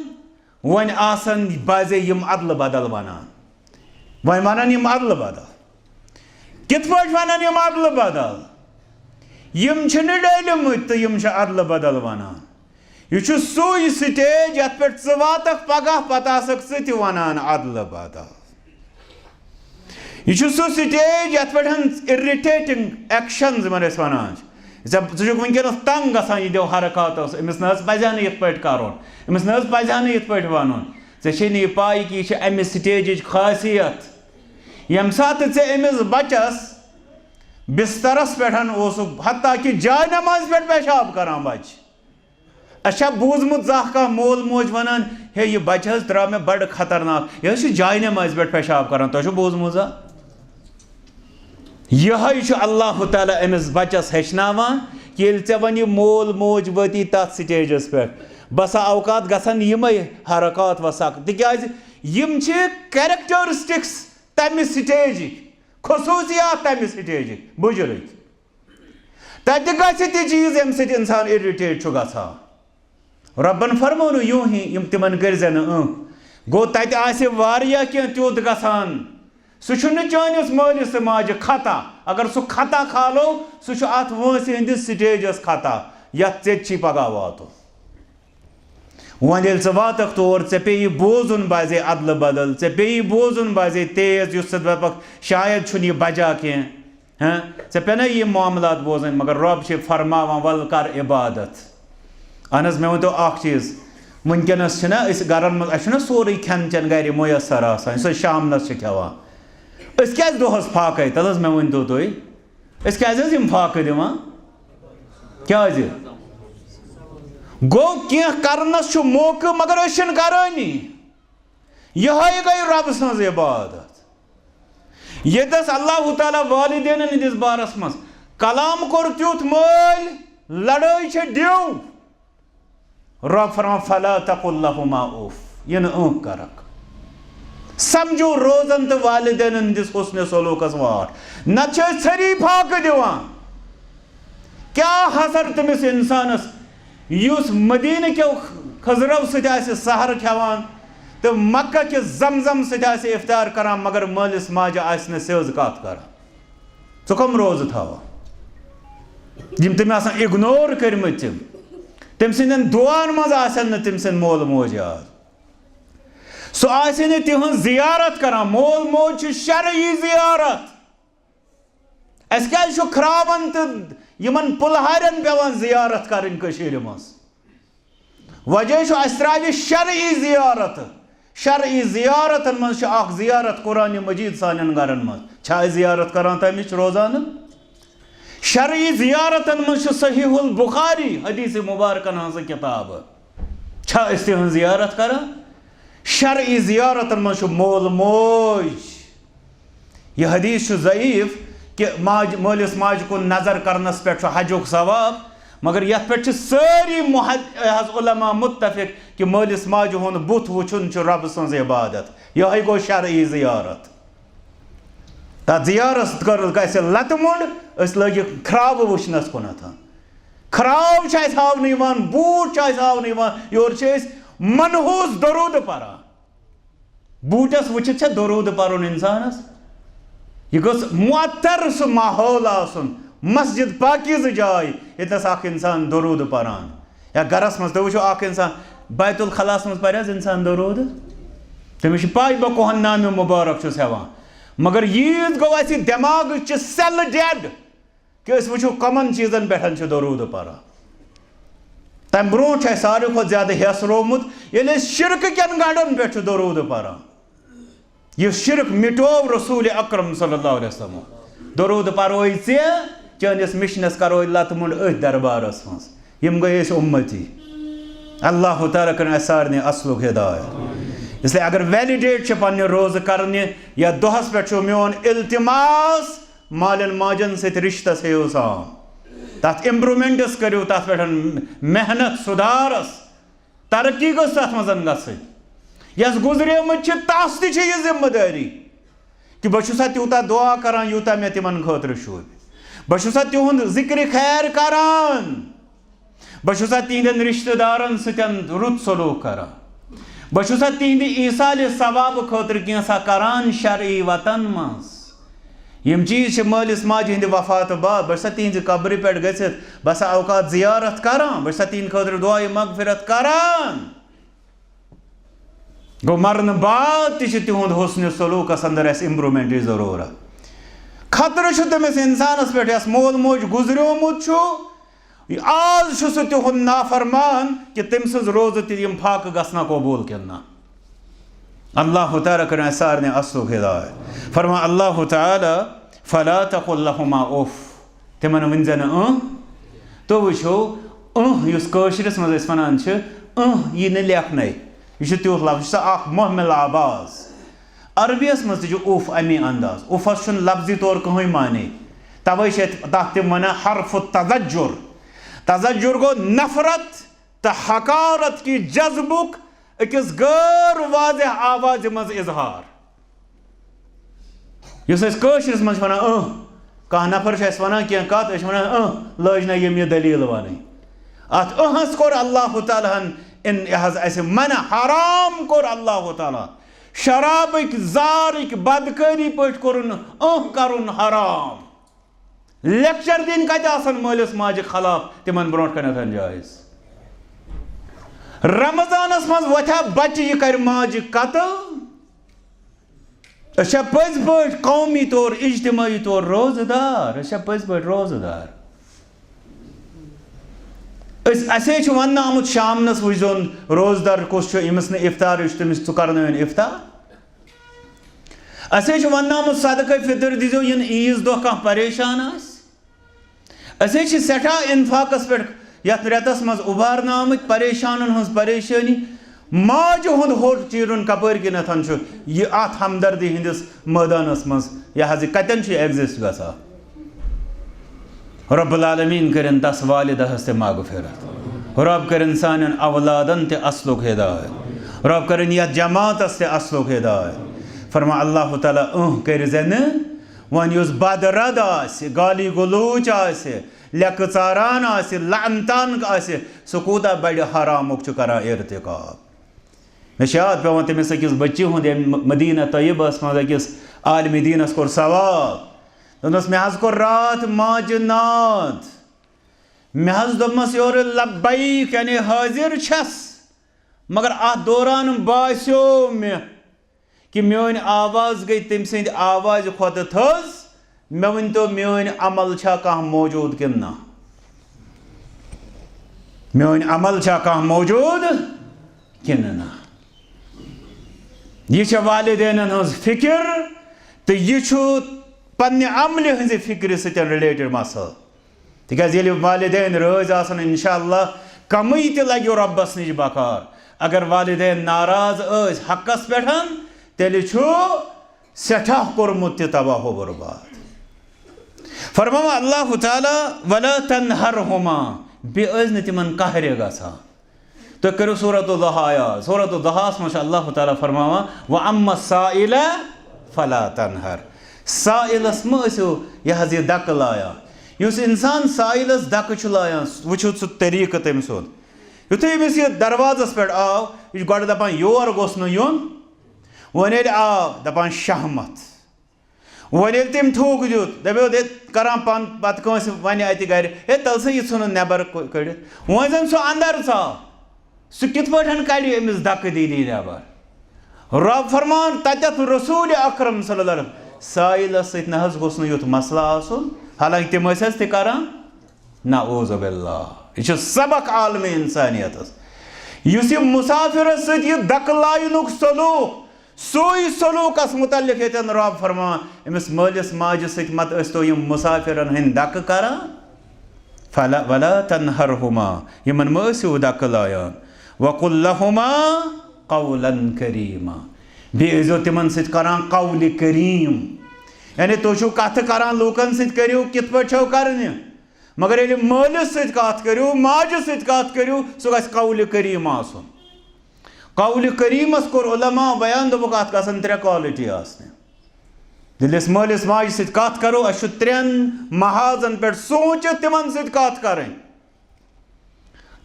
وۄنۍ آسن بعضے یِم ادلہٕ بدل ونان۔ وۄنۍ ونن یِم ادلہٕ بدل۔ کِتھ پٲٹھۍ ونن یِم ادلہٕ بدل؟ یِم چھِنہٕ ڈٔلۍمٕتۍ تہٕ یِم چھِ ادلہٕ بدل ونان۔ یہِ چھُ سُے سٹیج یتھ پٮ۪ٹھ ژٕ واتکھ پگاہ، پتہٕ آسکھ ژٕ تہِ ونان ادلہٕ بدل۔ یہِ چھُ سُہ سٹیج یتھ پٮ۪ٹھ اِرِٹیٹنگ ایکشنز یِمن أسۍ ونان چھِ۔ ژےٚ، ژٕ چھُکھ وٕنکیٚنس تنگ گژھان یہِ دیو حرکاتو سۭتۍ، أمِس نہ حظ پزِ ہا نہٕ یِتھ پٲٹھۍ کرُن، أمِس نہ حظ پزِ ہا نہٕ یِتھ پٲٹھۍ ونُن۔ ژےٚ چھے نہٕ یہِ پاے کہِ یہِ چھِ امہِ سٹیجٕچ خاصیت۔ ییٚمہِ ساتہٕ ژےٚ أمِس بچس بسترس پٮ۪ٹھ اوسُکھ، حتیٰ کہِ جاے نمازِ پٮ۪ٹھ پیشاب کران بچہِ۔ اَسہِ چھا بوٗزمُت زانٛہہ کانٛہہ مول موج وَنان، "ہے، یہِ بَچہٕ حظ درٛاو مےٚ بَڑٕ خطرناک، یہِ حظ چھُ جاے نٮ۪مازِ پٮ۪ٹھ پیشاب کَران"؟ تۄہہِ چھُ بوٗزمُت زانٛہہ؟ یِہوٚے چھُ اللہ تعالیٰ أمِس بَچَس ہیٚچھناوان کہِ ییٚلہِ ژےٚ وۄنۍ یہِ مول موج وٲتی تَتھ سٹیجَس پٮ۪ٹھ، بسا اوقات گژھن یِمَے حرکات وساک، تِکیٛازِ یِم چھِ characteristics تَمہِ سٹیجِکۍ، خصوٗصیات تَمہِ سٹیجِکۍ، بُجرٕکۍ۔ تتہِ گژھِ تہِ چیٖز ییٚمہِ سۭتۍ انسان اِرِٹیٹ چھُ گژھان۔ رۄبن فرموو نہٕ یوٗہی یِم تِمن کٔرۍ زِ نہٕ، اۭں۔ گوٚو تتہِ آسہِ واریاہ کینٛہہ تیُتھ گژھان۔ سُہ چھُنہٕ چٲنِس مٲلِس تہٕ ماجہِ خطا۔ اگر سُہ خطا کھالو، سُہ چھُ اتھ وٲنٛسہِ ہٕنٛدِس سٹیجس خطا، یتھ ژےٚ تہِ چھی پگاہ واتُن۔ وۄنۍ ییٚلہِ ژٕ واتکھ تور، ژےٚ پیٚیہِ بوزُن بعضے ادلہٕ بدل، ژےٚ پیٚیہِ بوزُن بعضے تیز، یُس ژٕ دپکھ، شاید چھُنہٕ یہِ بجا کینٛہہ۔ ہاں، ژےٚ پیٚنَے یِم معاملات بوزٕنۍ، مگر رۄب چھِ فرماوان، "وَلہٕ کر عبادت۔" اہن حظ، مےٚ ؤنۍتو اکھ چیٖز، وٕنکیٚنَس چھِنہ أسۍ گرَن منٛز، اَسہِ چھُنہ سورُے کھٮ۪ن چٮ۪ن گرِ میسر آسان، یُس أسۍ شامنَس چھِ کھٮ۪وان۔ أسۍ کیٛازِ دۄہَس فاقَے؟ تَلہٕ حظ مےٚ ؤنۍتو تُہۍ، أسۍ کیٛازِ حظ یِم فاقہٕ دِوان؟ کیٛازِ؟ گوٚو کینٛہہ کرنَس چھُ موقعہٕ، مگر أسۍ چھِنہٕ کرٲنی۔ یِہوٚے گٔے رۄبہٕ سٕنٛز عبادت۔ ییٚتٮ۪س اللہ تعالیٰ والدینن ہٕنٛدِس بارس منٛز کلام کوٚر تیُتھ، مٲلۍ، لڑٲے چھےٚ ڈیو۔ رۄب فرمان، "فلا تقل لہما اف"، یہِ نہٕ اۭں کرکھ۔ سمجھو روزن تہٕ والدینن ہٕنٛدِس حسن سلوکس واٹھ، نتہٕ چھِ أسۍ ژھٔری فاقہٕ دِوان۔ کیٛاہ حسر تٔمِس اِنسانَس، یُس مدیٖنہٕ کیو خٔزرو سۭتۍ آسہِ سحر کھٮ۪وان تہٕ مکہ کِس زمزم سۭتۍ آسہِ افطار کران، مگر مٲلِس ماجہِ آسہِ نہٕ سیٚز کتھ کران؟ ژٕ کم روزٕ تھاوان؟ یِم تٔمۍ آسان اِگنور کٔرمٕتۍ تِم، تٔمۍ سٕنٛدٮ۪ن دُعاہن منٛز آسن نہٕ تٔمۍ سٕنٛدۍ مول موج یاد۔ سُہ آسہِ نہٕ تِہنٛز زیارت کران۔ مول موج چھُ شرعی زیارت۔ اَسہِ کیٛازِ چھُ کھراوَن تہٕ یِمَن پُلہارٮ۪ن پٮ۪وان زیارت کَرٕنۍ کٔشیٖرِ منٛز؟ وجہ چھُ، اَسہِ ترٛاوِ شرعی زیارت۔ شرعی زیارتن منٛز چھِ اکھ زیارت قرآن مجید سانٮ۪ن گرن منٛز۔ چھا أسۍ زیارت کران تَمِچ روزانہٕ؟ شرعی زیارتن منٛز چھُ صحیح البخاری حدیث مبارکن ہٕنٛز کتاب۔ چھا أسۍ تِہٕنٛز زیارت کران؟ شرعی زیارتن منٛز چھُ مول موج۔ یہِ حدیث چھُ ضعیف کہِ ماج-، مٲلِس ماجہِ کُن نظر کرنس پٮ۪ٹھ چھُ حجُک ثواب، مگر یتھ پٮ۪ٹھ چھِ سٲری محد-، حض علماء متفق کہِ مٲلِس ماجہِ ہُنٛد بُتھ وٕچھُن چھُ رۄبہٕ سٕنٛز عبادت۔ یِہوٚے گوٚو شرعی زیارت۔ تَتھ زیارتس کٔر اَسہِ لَتہٕ مۄنٛڈ، أسۍ لٔگۍ کھرٛاو وٕچھنَس کُنَتھ۔ کھرٛاو چھُ اَسہِ ہاونہٕ یِوان، بوٗٹ چھُ اَسہِ ہاونہٕ یِوان، یورٕ چھِ أسۍ منحوس دروٗد پَران۔ بوٗٹَس وٕچھِتھ چھا دروٗد پَرُن اِنسانَس؟ یہِ گوٚژھ معطر سُہ ماحول آسُن، مسجد پاکیٖزٕ جاے، ییٚتنَس اَکھ اِنسان دروٗد پَران۔ یا گرس منٛز تُہۍ وٕچھِو اکھ انسان، بیت الخلاہس منٛز پرِ حظ انسان درود؟ تٔمِس چھِ پاے بہٕ کۄہن نامہِ مبارک چھُس ہٮ۪وان۔ مگر ییٖژ گوٚو اسہِ دٮ۪ماغٕچ چھِ سیلہٕ ڈیڈ کہِ أسۍ وٕچھِو کمن چیٖزن پٮ۪ٹھ چھُ درود پران۔ تمہِ برونٛہہ چھُ اسہِ ساروی کھۄتہٕ زیادٕ ہٮ۪س روومُت ییٚلہِ أسۍ شرکہٕ کٮ۪ن گنڈن پٮ۪ٹھ چھُ درود پران۔ یُس شرک مٹوو رسول اکرم صلی اللہ علیہ وسلم۔ درود پروے ژےٚ، چٲنِس مشنس کروے لتہٕ مُنڈ أتھۍ دربارس منٛز۔ یِم گٔے أسۍ اُمتی۔ اللہ تعالیٰ کٔرِن اَسہِ سارنٕے اصلُک ہدایت۔ اس لیے اگر ویلیڈیٹ چھِ پننہِ روزٕ کرنہِ یا دۄہس پٮ۪ٹھ چھُ میون التماس، مالٮ۪ن ماجن سۭتۍ رشتس ہیٚیِو سام۔ تتھ امپرومنٹس کٔرِو، تتھ پٮ۪ٹھ محنت سُدھارس۔ ترقی گٔژھ تَتھ منٛز گژھٕنۍ۔ یۄس گُزریمٕژ چھِ، تَس تہِ چھِ یہِ ذمہٕ دٲری کہِ بہٕ چھُسا تیوٗتاہ دُعا کران، یوٗتاہ مےٚ تِمن خٲطرٕ شوٗبہِ۔ بہٕ چھُسا تِہُنٛد ذِکرِ خیر کران۔ بہٕ چھُسا تِہنٛدٮ۪ن رِشتہٕ دارن سۭتۍ رُت سلوٗک کران۔ بہٕ چھُسا تِہنٛدِ ایٖصالِ ثوابہٕ خٲطرٕ کینٛژھا کران شرعی وتن منٛز۔ یِم چیٖز چھِ مٲلِس ماجہِ ہٕنٛدِ وفاتہٕ بعد۔ بہٕ چھُسا تِہنٛزِ قبرِ پٮ۪ٹھ گٔژھِتھ، بہٕ چھُسا اوقات زیارت کران، بہٕ چھُسا تِہنٛدِ خٲطرٕ دُعایہِ مغفرت کران۔ گوٚو، مرنہٕ بعد تہِ چھُ تِہُنٛد حُسنِ سلوٗکس اندر اَسہِ امپرومنٹٕچ ضروٗرت۔ خطرٕ چھُ تٔمِس انسانس پٮ۪ٹھ یَس مول موج گُزریومُت چھُ، آز چھُ سُہ تِہُنٛد نافرمان کہِ تٔمۍ سٕنٛز روزٕ تہِ یِم فاقہٕ گژھنا قبوٗل کِنہٕ نہ۔ اللہ تعالیٰ کٔرِن اَسہِ سارنٕے اصلُک ہدایت۔ فرمان اللہ تعالیٰ، فلا تقل لهما اف۔ تِمن ؤنۍ زِ نہٕ اۭں۔ تُہۍ وٕچھِو، اۭں یُس کٲشرِس منٛز أسۍ وَنان چھِ، اۭں یی نہٕ لیکھنَے۔ یہِ چھُ تیُتھ لفظ، یہِ چھُ سُہ اکھ مہمل آواز۔ عربیَس منٛز تہِ چھُ اُف اَمی انداز۔ اُفَس چھُنہٕ لفظی طور کٕہٕنۍ معنی۔ تَوَے چھِ اَتھ، تَتھ تہِ وَنان حرف التزجر۔ تزجر گوٚو نفرت تہٕ حقارت کہِ جذبُک أکِس غٲر واضح آوازِ منٛز اظہار۔ یُس أسۍ کٲشرِس منٛز چھِ وَنان اۭں، کانٛہہ نفر چھُ اَسہِ وَنان کینٛہہ کَتھ، أسۍ چھِ وَنان اۭں، لٲج نہ ییٚمۍ یہِ دٔلیٖل وَنٕنۍ۔ اَتھ اۭں ہَس کوٚر اللہ تعالیٰ ہَن اِن-، یہِ حظ اَسہِ منع، حرام کوٚر اللہ تعالیٰ۔ شرابٕکۍ زارٕکۍ بدکٲری پٲٹھۍ کوٚرُن اۭں کَرُن حرام۔ لیکچر دِنۍ کَتہِ آسَن مٲلِس ماجہِ خلاف تِمَن برونٛٹھ کَنٮ۪تھ جٲیِز؟ رمضانَس منٛز وۄتھِ ہا بَچہِ، یہِ کَرِ ماجہِ قتل۔ أسۍ چھا پٔزۍ پٲٹھۍ قومی طور، اجتمٲعی طور روزٕ دار؟ أسۍ چھا پٔزۍ پٲٹھۍ روزٕ دار؟ أسۍ، اَسے چھُ وَننہٕ آمُت شامنَس وٕچھزون روزٕ دار کُس چھُ، ییٚمِس نہٕ اِفطارٕے چھُ، تٔمِس ژٕ کَرنٲوِن اِفطار۔ اَسے چھُ وَننہٕ آمُت صدقے فطر دیٖزیو، یِنہٕ عیٖذ دۄہ کانٛہہ پریشان آسہِ۔ أسۍ حظ چھِ سٮ۪ٹھاہ انفاقس پٮ۪ٹھ یتھ رٮ۪تس منٛز اُبارنہٕ آمٕتۍ، پریشانن ہٕنٛز پریشٲنی، ماجہِ ہُنٛد ہوٚٹ چیٖرُن کپٲرۍ کِنٮ۪تھ چھُ یہِ اتھ ہمدردی ہٕنٛدِس مٲدانس منٛز، یہِ حظ یہِ کتٮ۪ن چھُ ایگزسٹ گژھان؟ رب العالمین کٔرِن تس والدہس تہِ مغفرت، رب کٔرِن سانٮ۪ن اولادن تہِ اصلُک ہدایت، رب کٔرِن یتھ جماعتس تہِ اصلُک ہدایت۔ فرما اللہ تعالیٰ، اۭں کٔرۍ زِ نہٕ وۄنۍ یُس بدرد آسہِ، گالی گلوچ آسہِ، لیٚکہٕ ژاران آسہِ، لعنتان آسہِ، سُہ کوٗتاہ بڑِ حرامُک چھُ کران ارتکاب۔ مےٚ چھِ یاد پٮ۪وان تٔمِس أکِس بٔچی ہُنٛد، ییٚمۍ م-، مدینہ طیبس منٛز أکِس عالمِ دیٖنس کوٚر سوال۔ دوٚپنس، "مےٚ حظ کوٚر راتھ ماجہِ ناد۔ مےٚ حظ دوٚپمس یورٕ لبیک، یعنی حٲضِر چھَس، مگر اتھ دوران باسیو مےٚ کہِ میٲنۍ آواز گٔے تٔمۍ سٕنٛدِ آوازِ کھۄتہٕ تھٔز۔ مےٚ ؤنۍ تو، میٲنۍ عمل چھا کانٛہہ موجود کِنہٕ نہ؟" میٲنۍ عمل چھا کانٛہہ موجود کِنہٕ نہ؟ یہِ چھےٚ والدینن ہٕنٛز فکر، تہٕ یہِ چھُ پننہِ عملہِ ہٕنٛزِ فکرِ سۭتۍ related مسلہٕ۔ تِکیازِ ییٚلہِ والدین رٲضۍ آسن، انشاءاللہ کمٕے تہِ لگیو رۄبس نِش بکار۔ اگر والدین ناراض ٲسۍ حقس پٮ۪ٹھ، تیٚلہِ چھُ سٮ۪ٹھاہ کوٚرمُت تہِ تباہ و برباد۔ فرماوان اللہ تعالیٰ، "ولا تنہرہما"، بیٚیہِ ٲسۍ نہٕ تِمن قہرِ گژھان۔ تُہۍ کٔرِو سورۃ الضحیٰ یاد۔ سورۃ الضحیٰ ہس منٛز چھُ اللہ تعالیٰ فرماوان، "واما السائل فلا تنہر"۔ سائلس مہ ٲسِو یہِ حظ یہِ دکہٕ لایان۔ یُس انسان سائلس دکہٕ چھُ لایان، وٕچھِو سُہ طریٖقہٕ تٔمۍ سُنٛد۔ یُتھُے أمِس یہِ دروازس پٮ۪ٹھ آو، یہِ چھُ گۄڈٕ دپان، "یور گوٚژھ نہٕ یُن"۔ وۄنۍ ییٚلہِ آو، دپان، "شہمت"۔ وۄنۍ ییٚلہِ تٔمۍ تھوٚک دیُت، دپیو، ہے، کران پن پتہٕ کٲنٛسہِ ونہِ اتہِ گرِ، "ہے، تَل سا یہِ ژھٕنُن نٮ۪بر ک-، کٔڑِتھ"۔ وۄنۍ زن سُہ اندر ژاو، سُہ کِتھ پٲٹھۍ کڑِ أمِس دکہٕ دی دی نٮ۪بر؟ رب فرمان تتٮ۪تھ رسول اکرم صلی اللہ علیہ وسلم، سائلس سۭتۍ نہ حظ گوٚژھ نہٕ یُتھ مسلہٕ آسُن، حالانکہ تِم ٲسۍ حظ تہِ کران۔ نعوذ باللہ۔ یہِ چھُ سبق عالمِ انسانیتس۔ یُس یہِ مسافرس سۭتۍ یہِ دکہٕ لاینُک سلوک، سُے سلوکس متعلق ییٚتٮ۪ن رب فرمان، أمِس مٲلِس ماجہِ سۭتۍ مت ٲسۍ تو یِم مسافرن ہٕنٛدۍ دکہٕ کران۔ فلا، ولا تنہرہما، یِمن مہ ٲسِو دکہٕ لایان۔ وقل لہما قولا کریما، بیٚیہِ ٲسۍزیو تِمن سۭتۍ کران قول کریم۔ یعنی تُہۍ چھِو کتھٕ کران، لوٗکن سۭتۍ کٔرِو کِتھ پٲٹھۍ چھَو کرنہِ۔ مگر ییٚلہِ مٲلِس سۭتۍ کتھ کٔرِو، ماجہِ سۭتۍ کتھ کٔرِو، سُہ گژھِ قول کریم آسُن۔ قول کریمس کوٚر علماء بیان، دوٚپُکھ، اتھ گژھن ترٛےٚ quality آسنہِ۔ ییٚلہِ أسۍ مٲلِس ماجہِ سۭتۍ کتھ کرو، اسہِ چھُ ترٛٮ۪ن محاذن پٮ۪ٹھ سوٗنچِتھ تِمن سۭتۍ کتھ کرٕنۍ۔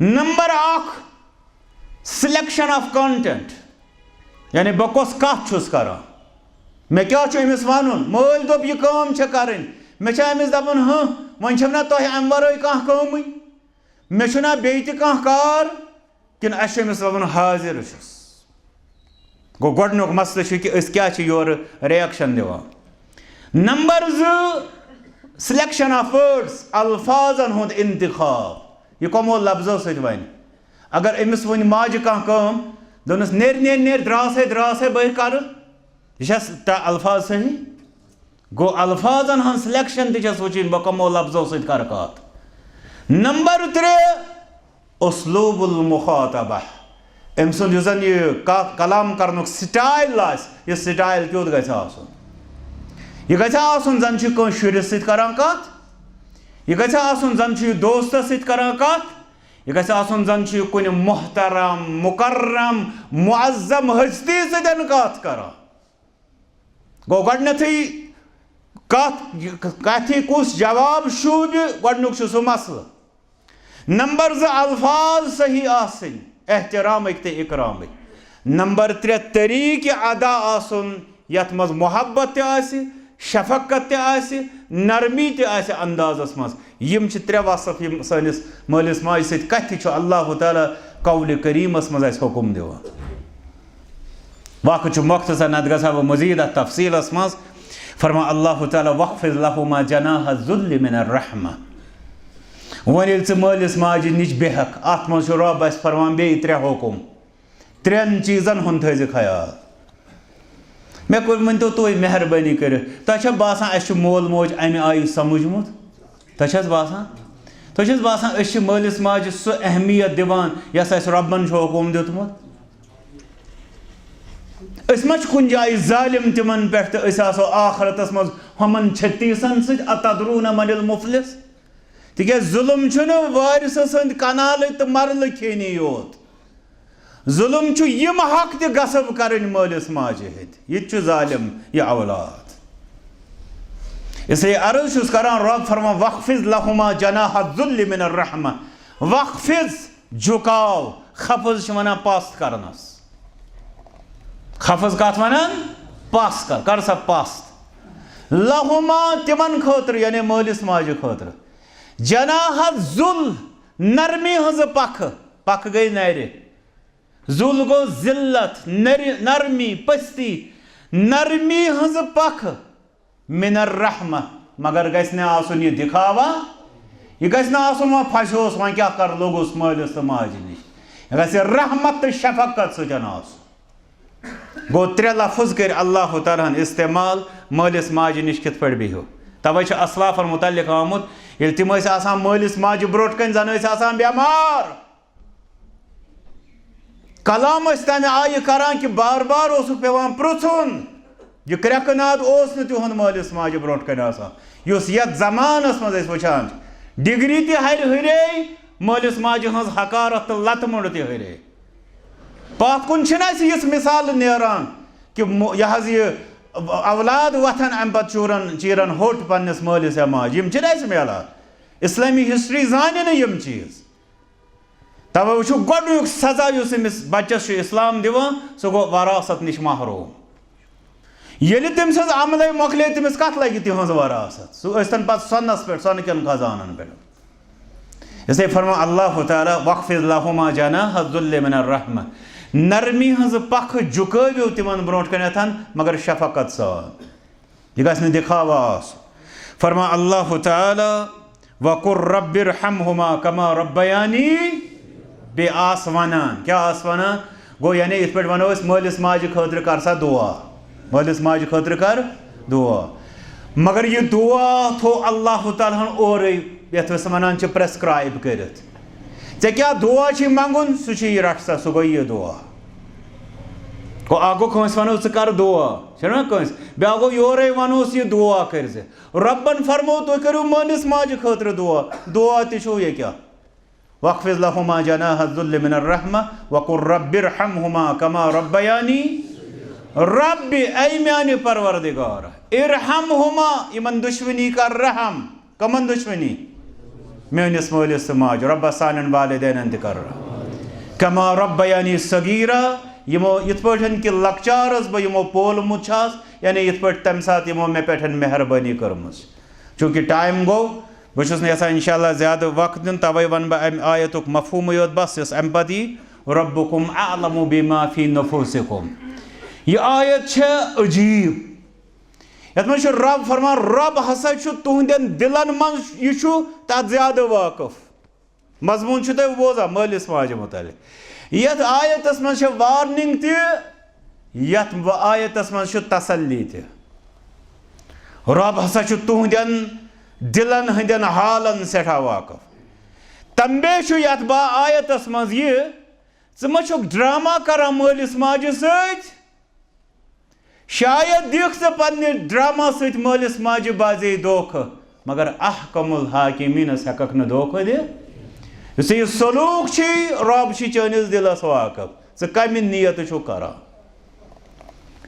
نمبر اکھ، selection of content، یعنی بہٕ کۄس کتھ چھُس کران، مےٚ کیٛاہ چھُ أمِس ونُن۔ مٲلۍ دوٚپ، یہِ کٲم چھےٚ کرٕنۍ، مےٚ چھا أمِس دپُن، ہہ، وۄنۍ چھَم نا تۄہہِ امہِ ورٲے کانٛہہ کٲمٕے؟ مےٚ چھُنا بیٚیہِ تہِ کانٛہہ کار؟ کِنہٕ اَسہِ چھُ أمِس وَنُن، حاضر چھُس؟ گوٚو، گۄڈٕنیُک مسلہٕ چھُ کہِ أسۍ کیٛاہ چھِ یورٕ reaction دِوان۔ نمبر زٕ، selection of words، الفاظن ہُنٛد انتخاب۔ یہِ کَمو لفظو سۭتۍ وَنہِ؟ اگر أمِس وٕنہِ ماجہِ کانٛہہ کٲم، دوٚپنَس، "نیر، نیر، نیر، درٛاو سا، درٛاو سا، بہٕ کَرٕ"، یہِ چھا س-، تا الفاظ صحیح؟ گوٚو، الفاظن ہٕنٛز selection تہِ چھَس وٕچھِنۍ، بہٕ کَمو لفظو سۭتۍ کَرٕ کَتھ۔ نمبر ترٛےٚ، اسلوب المخاطبہ، أمۍ سُنٛد یُس زَن یہِ کا-، کلام کرنُک style آسہِ، یہِ style کیُتھ گژھِ آسُن؟ یہِ گژھِ آسُن زَن چھُ کٲنٛسہِ شُرِس سۭتۍ کران کَتھ، یہِ گژھِ آسُن زَن چھُ یہِ دوستَس سۭتۍ کران کَتھ، یہِ گژھِ آسُن زَن چھُ یہِ کُنہِ محترم، مُکرم، معظم ہستی سۭتۍ کَتھ کران۔ گوٚو، گۄڈٕنیتھٕے کتھ، کتھِ کُس جواب شوٗبہِ، گۄڈٕنیُک چھُ سُہ مسلہٕ۔ نمبر زٕ، الفاظ صحیح آسٕنۍ، احترامٕکۍ تہٕ اکرامٕکۍ۔ نمبر ترٛےٚ، طریٖقہِ ادا آسُن، یتھ منٛز محبت تہِ آسہِ، شفقت تہِ آسہِ، نرمی تہِ آسہِ اندازس منٛز۔ یِم چھِ ترٛےٚ وصف، یِم سٲنِس مٲلِس ماجہِ سۭتۍ کتھِ چھُ اللہ تعالیٰ قولِ کریٖمس منٛز اَسہِ حُکم دِوان۔ وقت چھُ مۄختصر، نتہٕ گژھٕ ہا بہٕ مزید اتھ تفصیلس منٛز۔ فرمان اللہ تعالیٰ، "واخفض لهما جناح الذل من الرحمة"۔ وۄنۍ ییٚلہِ ژٕ مٲلِس ماجہِ نِش بیٚہکھ، اتھ منٛز چھُ رۄب اَسہِ فرمان بیٚیہِ ترٛےٚ حُکم۔ ترٛٮ۪ن چیٖزن ہُنٛد تھٲیزِ خیال۔ مےٚ کوٚر، ؤنۍ تو تُہۍ مہربٲنی کٔرِتھ، تۄہہِ چھا باسان اَسہِ چھُ مول موج اَمہِ آیہِ سمجھمُت؟ تۄہہِ چھا حظ باسان؟ تۄہہِ چھا حظ باسان أسۍ چھِ مٲلِس ماجہِ سُہ اہمیت دِوان یۄس اَسہِ رۄبن چھُ حُکُم دیُتمُت؟ أسۍ ما چھِ کُنہِ جایہِ ظٲلِم تِمن پٮ۪ٹھ تہٕ أسۍ آسو ٲخرتس منٛز ہُمن چھتیٖسن سۭتۍ؟ "اتدرون من المفلس؟" تِکیازِ ظُلُم چھُنہٕ وٲرِثہٕ سٕنٛدۍ کنالہٕ تہٕ مرلہٕ کھیٚنی یوت۔ ظُلُم چھُ یِم حق تہِ غصب کرٕنۍ مٲلِس ماجہِ ہٕنٛدۍ۔ یہِ تہِ چھُ ظٲلِم یہِ اولاد۔ اس لیے عرض چھُس کران، رۄب فرمان، "واخفض لهما جناح الذل من الرحمة"۔ واخفض، جُکاو، خفض چھِ ونان پست کرنس۔ خفض کتھ ونان؟ پست کر، کر سا پست۔ لہما، تِمن خٲطرٕ، یعنی مٲلِس ماجہِ خٲطرٕ۔ جناح الذل، نرمی ہٕنٛز پکھٕ، پکھٕ گٔے نرِ۔ ذل گوٚو ذلت، نر-، نرمی، پستی، نرمی ہٕنٛز پکھٕ۔ من الرحمہ، مگر گژھِ نہٕ آسُن یہِ دکھاوا، یہِ گژھِ نہٕ آسُن وۄنۍ پھسیوس، وۄنۍ کیٛاہ کَرٕ، لوٚگُس مٲلِس تہٕ ماجہِ نِش۔ یہِ گژھِ رحمت تہٕ شفقت سۭتۍ آسُن۔ گوٚو، ترٛےٚ لفظ کٔرۍ اللہ تعالیٰ ہن استعمال، مٲلِس ماجہِ نِش کِتھ پٲٹھۍ بِہِو۔ توے چھُ اسلافن متعلق آمُت، ییٚلہِ تِم ٲسۍ آسان مٲلِس ماجہِ برونٛٹھ کنہِ، زن ٲسۍ آسان بٮ۪مار۔ کلام ٲسۍ تمہِ آیہِ کران کہِ بار بار اوسُکھ پٮ۪وان پرژھُن۔ یہِ کرٛٮ۪کہٕ ناد اوس نہٕ تِہُنٛد مٲلِس ماجہِ برونٛٹھ کنہِ آسان، یُس یتھ زمانس منٛز أسۍ وٕچھان چھِ۔ ڈگری تہِ ہرِ ہُرے، مٲلِس ماجہِ ہٕنٛز حقارت تہٕ لتہٕ مۄنڈ تہِ ہُرے۔ پتھ کُن چھِنہٕ اَسہِ یِژھ مثال نیران کہِ مو-، یہِ حظ یہِ اولاد وۄتھان اَمہِ پتہٕ چوٗرن چیٖرن ہوٚٹ پننِس مٲلِس یا ماجہِ۔ یِم چھِنہٕ اَسہِ میلان۔ اسلٲمی ہسٹری زانہِ نہٕ یِم چیٖز۔ توے وٕچھِو، گۄڈٕنیُک سزا یُس أمِس بچس چھُ اسلام دِوان، سُہ گوٚو وراثت نِش محروم۔ ییٚلہِ تٔمۍ سٕنٛز عملے مۄکلے، تٔمِس کتھ لگہِ تِہٕنٛز وراثت؟ سُہ ٲسۍتن پتہٕ سۄنس پٮ۪ٹھ، سۄنہٕ کٮ۪ن خزانن پٮ۪ٹھ۔ اسے فرمان اللہ تعالیٰ، "واخفض لہما جناح الذل من الرحمہ"، نرمی ہٕنٛز پکھ جُکٲوِو تِمن برونٛٹھ کنٮ۪تھ، مگر شفقت سان۔ یہِ گژھِ نہٕ دِکھاوا آسُن۔ فرمان اللہ تعالیٰ، "وقل رب ارحمہما کما ربیانی"، بیٚیہِ آس ونان، کیٛاہ آس ونان؟ گوٚو، یعنی یِتھ پٲٹھۍ ونو أسۍ، مٲلِس ماجہِ خٲطرٕ کر سا دُعا، مٲلِس ماجہِ خٲطرٕ کر دُعا۔ مگر یہِ دُعا تھوٚو اللہ تعالیٰ ہن اورے، یتھ أسۍ ونان چھِ prescribe کٔرِتھ۔ ژےٚ کیٛاہ دُعا چھُے منٛگُن، سُہ چھُ یہِ، رٹھ سا، سُہ گوٚو یہِ دُعا۔ گوٚو، اکھ گوٚو کٲنٛسہِ ونو ژٕ کر دُعا، چھُنہ کٲنٛسہِ، بیٛاکھ گوٚو یورے ونوس یہِ دُعا کٔرۍ زِ۔ رۄبن فرموو تُہۍ کٔرِو مٲلِس ماجہِ خٲطرٕ دُعا، دُعا تہِ چھُو یہِ کیٛاہ؟ "واخفض لہما جناح الذل من الرحمہ وقل رب ارحمہما کما ربیانی"۔ رب، اے میانہِ پروردگار، ارحمہما، یِمن دُشمنی کر رحم۔ کمن دُشمنی؟ میٲنِس مٲلِس تہٕ ماجہِ۔ رۄبہ سانٮ۪ن والدینن تہِ کر رحم۔ کما ربیانی صغیرہ، یِمو یِتھ پٲٹھۍ کہِ لۄکچارس بہٕ یِمو پولمُت چھَس، یعنی یِتھ پٲٹھۍ تمہِ ساتہٕ یِمو مےٚ پٮ۪ٹھ مہربٲنی کٔرمٕژ۔ چونکہ ٹائم گوٚو، بہٕ چھُس نہٕ یژھان انشاءاللہ زیادٕ وقت دیُن، توے ونہٕ بہٕ امہِ آیتُک مفہومٕے یوت بس، یۄس امہِ پتہٕ یی، "ربکم اعلم بما فی نفوسکم"۔ یہِ آیت چھےٚ عجیب۔ یتھ منٛز چھُ رب فرمان، رب ہسا چھُ تُہنٛدٮ۪ن دِلن منٛز، یہِ چھُ تتھ زیادٕ واقف۔ مضموٗن چھُ تۄہہِ بوزان مٲلِس ماجہِ مُتعلق۔ یتھ آیتس منٛز چھےٚ warning تہِ، یتھ آیتس منٛز چھُ تسلی تہِ۔ رب ہسا چھُ تُہنٛدٮ۪ن دِلن ہٕنٛدٮ۪ن حالن سٮ۪ٹھاہ واقف۔ تمبے چھُ یتھ با آیتس منٛز یہِ، ژٕ ما چھُکھ ڈرامہ کران مٲلِس ماجہِ سۭتۍ؟ شاید دِکھ ژٕ پننہِ ڈرامہ سۭتۍ مٲلِس ماجہِ بازے دھوکہٕ، مگر احکم الحاکمینس ہٮ۪ککھ نہٕ دھوکہٕ دِتھ۔ یُس ژےٚ یہِ سلوک چھُے، رب چھُ چٲنِس دِلس واقف، ژٕ کمہِ نیتہٕ چھُکھ کران۔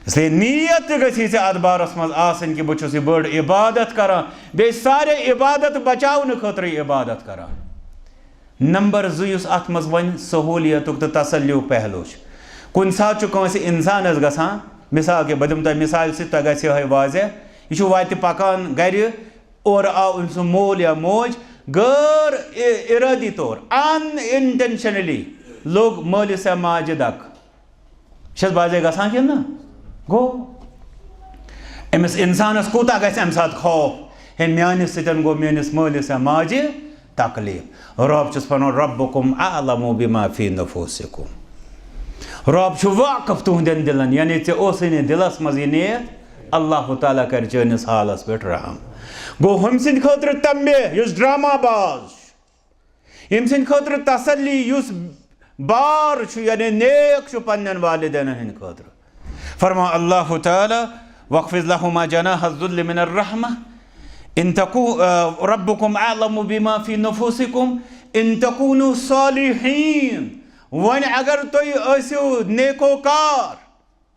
اس لیے نیت تہِ گژھی ژےٚ اتھ بارس منٛز آسٕنۍ کہِ بہٕ چھُس یہِ بٔڑ عبادت کران، بیٚیہِ سارے عبادت بچاونہٕ خٲطرٕ عبادت کران۔ نمبر زٕ یُس اتھ منٛز وۄنۍ سہولیتُک تہٕ تسلیُک پہلو چھُ۔ کُنہِ ساتہٕ چھُ کٲنٛسہِ انسانس گژھان، مثال کے، بہٕ دِمہٕ تۄہہِ مثالہِ سۭتۍ، تۄہہِ گژھِ یِہوٚے واضح۔ یہِ چھُ وتہِ پکان گرِ، اورٕ آو أمۍ سُنٛد مول یا موج، غٲر ارٲدی طور، unintentionally، لوٚگ مٲلِس یا ماجہِ دکہٕ۔ چھَس بازے گژھان کِنہٕ نہ؟ گوٚو۔ أمِس اِنسانَس کوٗتاہ گژھِ اَمہِ ساتہٕ خوف، ہے، میٛانہِ سۭتۍ گوٚو میٛٲنِس مٲلِس یا ماجہِ تکلیٖف۔ رۄب چھُس پَنُن، "ربکم اعلم بما فی نفوسکم"۔ رۄب چھُ واقف تُہنٛدٮ۪ن دِلَن، یعنی ژےٚ اوسُے نہٕ دِلَس منٛز یہِ نیت، اللہ تعالیٰ کَرِ چٲنِس حالَس پٮ۪ٹھ رحم۔ گوٚو، ہُمۍ سٕنٛدِ خٲطرٕ تنبیہ، یُس ڈرامہ باز چھُ۔ ییٚمہِ سٕنٛدِ خٲطرٕ تسلی، یُس بار چھُ، یعنی نیک چھُ پننٮ۪ن والدینن ہٕنٛدِ خٲطرٕ۔ فرمان اللہ تعالیٰ، "واخفض لہما جناح الذل من الرحمہ، ان تکو-، آ، ربکم اعلم بما فی نفوسکم، ان تکونوا صالحین"۔ وۄنۍ اگر تُہۍ ٲسِو نیکوکار،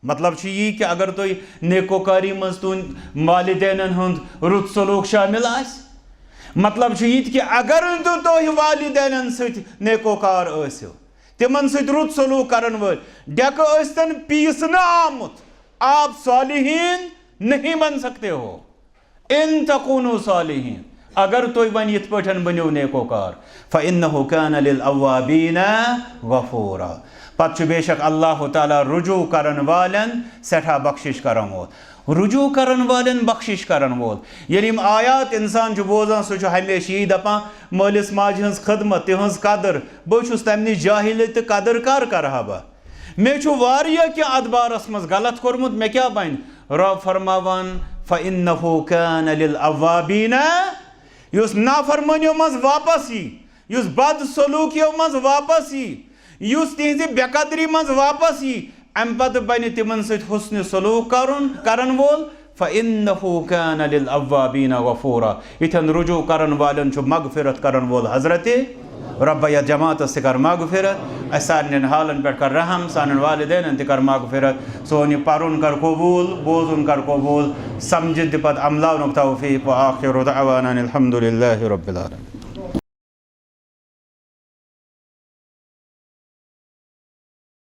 مطلب چھُ یی کہِ اگر تُہۍ نیکوکاری منٛز تُہنٛد والدینن ہُنٛد رُت سلوک شٲمِل آسہِ، مطلب چھُ یہِ تہِ کہِ اگر نہٕ تُہۍ والدینن سۭتۍ نیکوکار ٲسِو، تِمن سۭتۍ رُت سلوک کرن وٲلۍ، ڈیکہٕ ٲسۍتن پیٖسنہٕ آمُت، آپ صالحین نہیں بن سکتے ہو۔ ان تکونوا صالحین، اگر تُہۍ وۄنۍ یِتھ پٲٹھۍ بٔنِو نیکوکار، فإنه كان للأوابین غفورا، پتہٕ چھُ بے شک اللہ تعالیٰ رجوع کرن والٮ۪ن سٮ۪ٹھاہ بخشش کرن وول۔ رجوع کرن والٮ۪ن بخشش کرن وول۔ ییٚلہِ یِم آیات انسان چھُ بوزان، سُہ چھُ ہمیشہِ یی دپان، مٲلِس ماجہِ ہٕنٛز خدمت، تِہٕنٛز قدر، بہٕ چھُس تمہِ نِش جاہل تہٕ قدر کر کرٕ ہا بہٕ؟ مےٚ چھُ واریاہ کینٛہہ اتھ بارس منٛز غلط کوٚرمُت، مےٚ کیٛاہ بنہِ؟ رب فرماوان، فإنه كان للأوابين، یُس نافرمٲنیو منٛز واپس یی، یُس بد سلوکیو منٛز واپس یی، یُس تِہنٛزِ بے قدری منٛز واپس یی، امہِ پتہٕ بنہِ تِمن سۭتۍ حسنِ سلوک کرُن، کرن وول۔ فإنه كان للأوابين غفورا۔ یِتھٮ۪ن رجوع کرن والٮ۪ن چھُ مغفرت کرن وول حضرت رب۔ یتھ جماعتس تہِ کر مغفرت، اسہِ سارنٕے حالن پٮ۪ٹھ کر رحم، سانٮ۪ن والدینن تہِ کر مغفرت، سون یہِ پرُن کر قبول، بوزُن کر قبول، سمجھِتھ دِ پتہٕ عملاونُک توفیق۔ وآخر دعوانا أن الحمد لله رب العالمين۔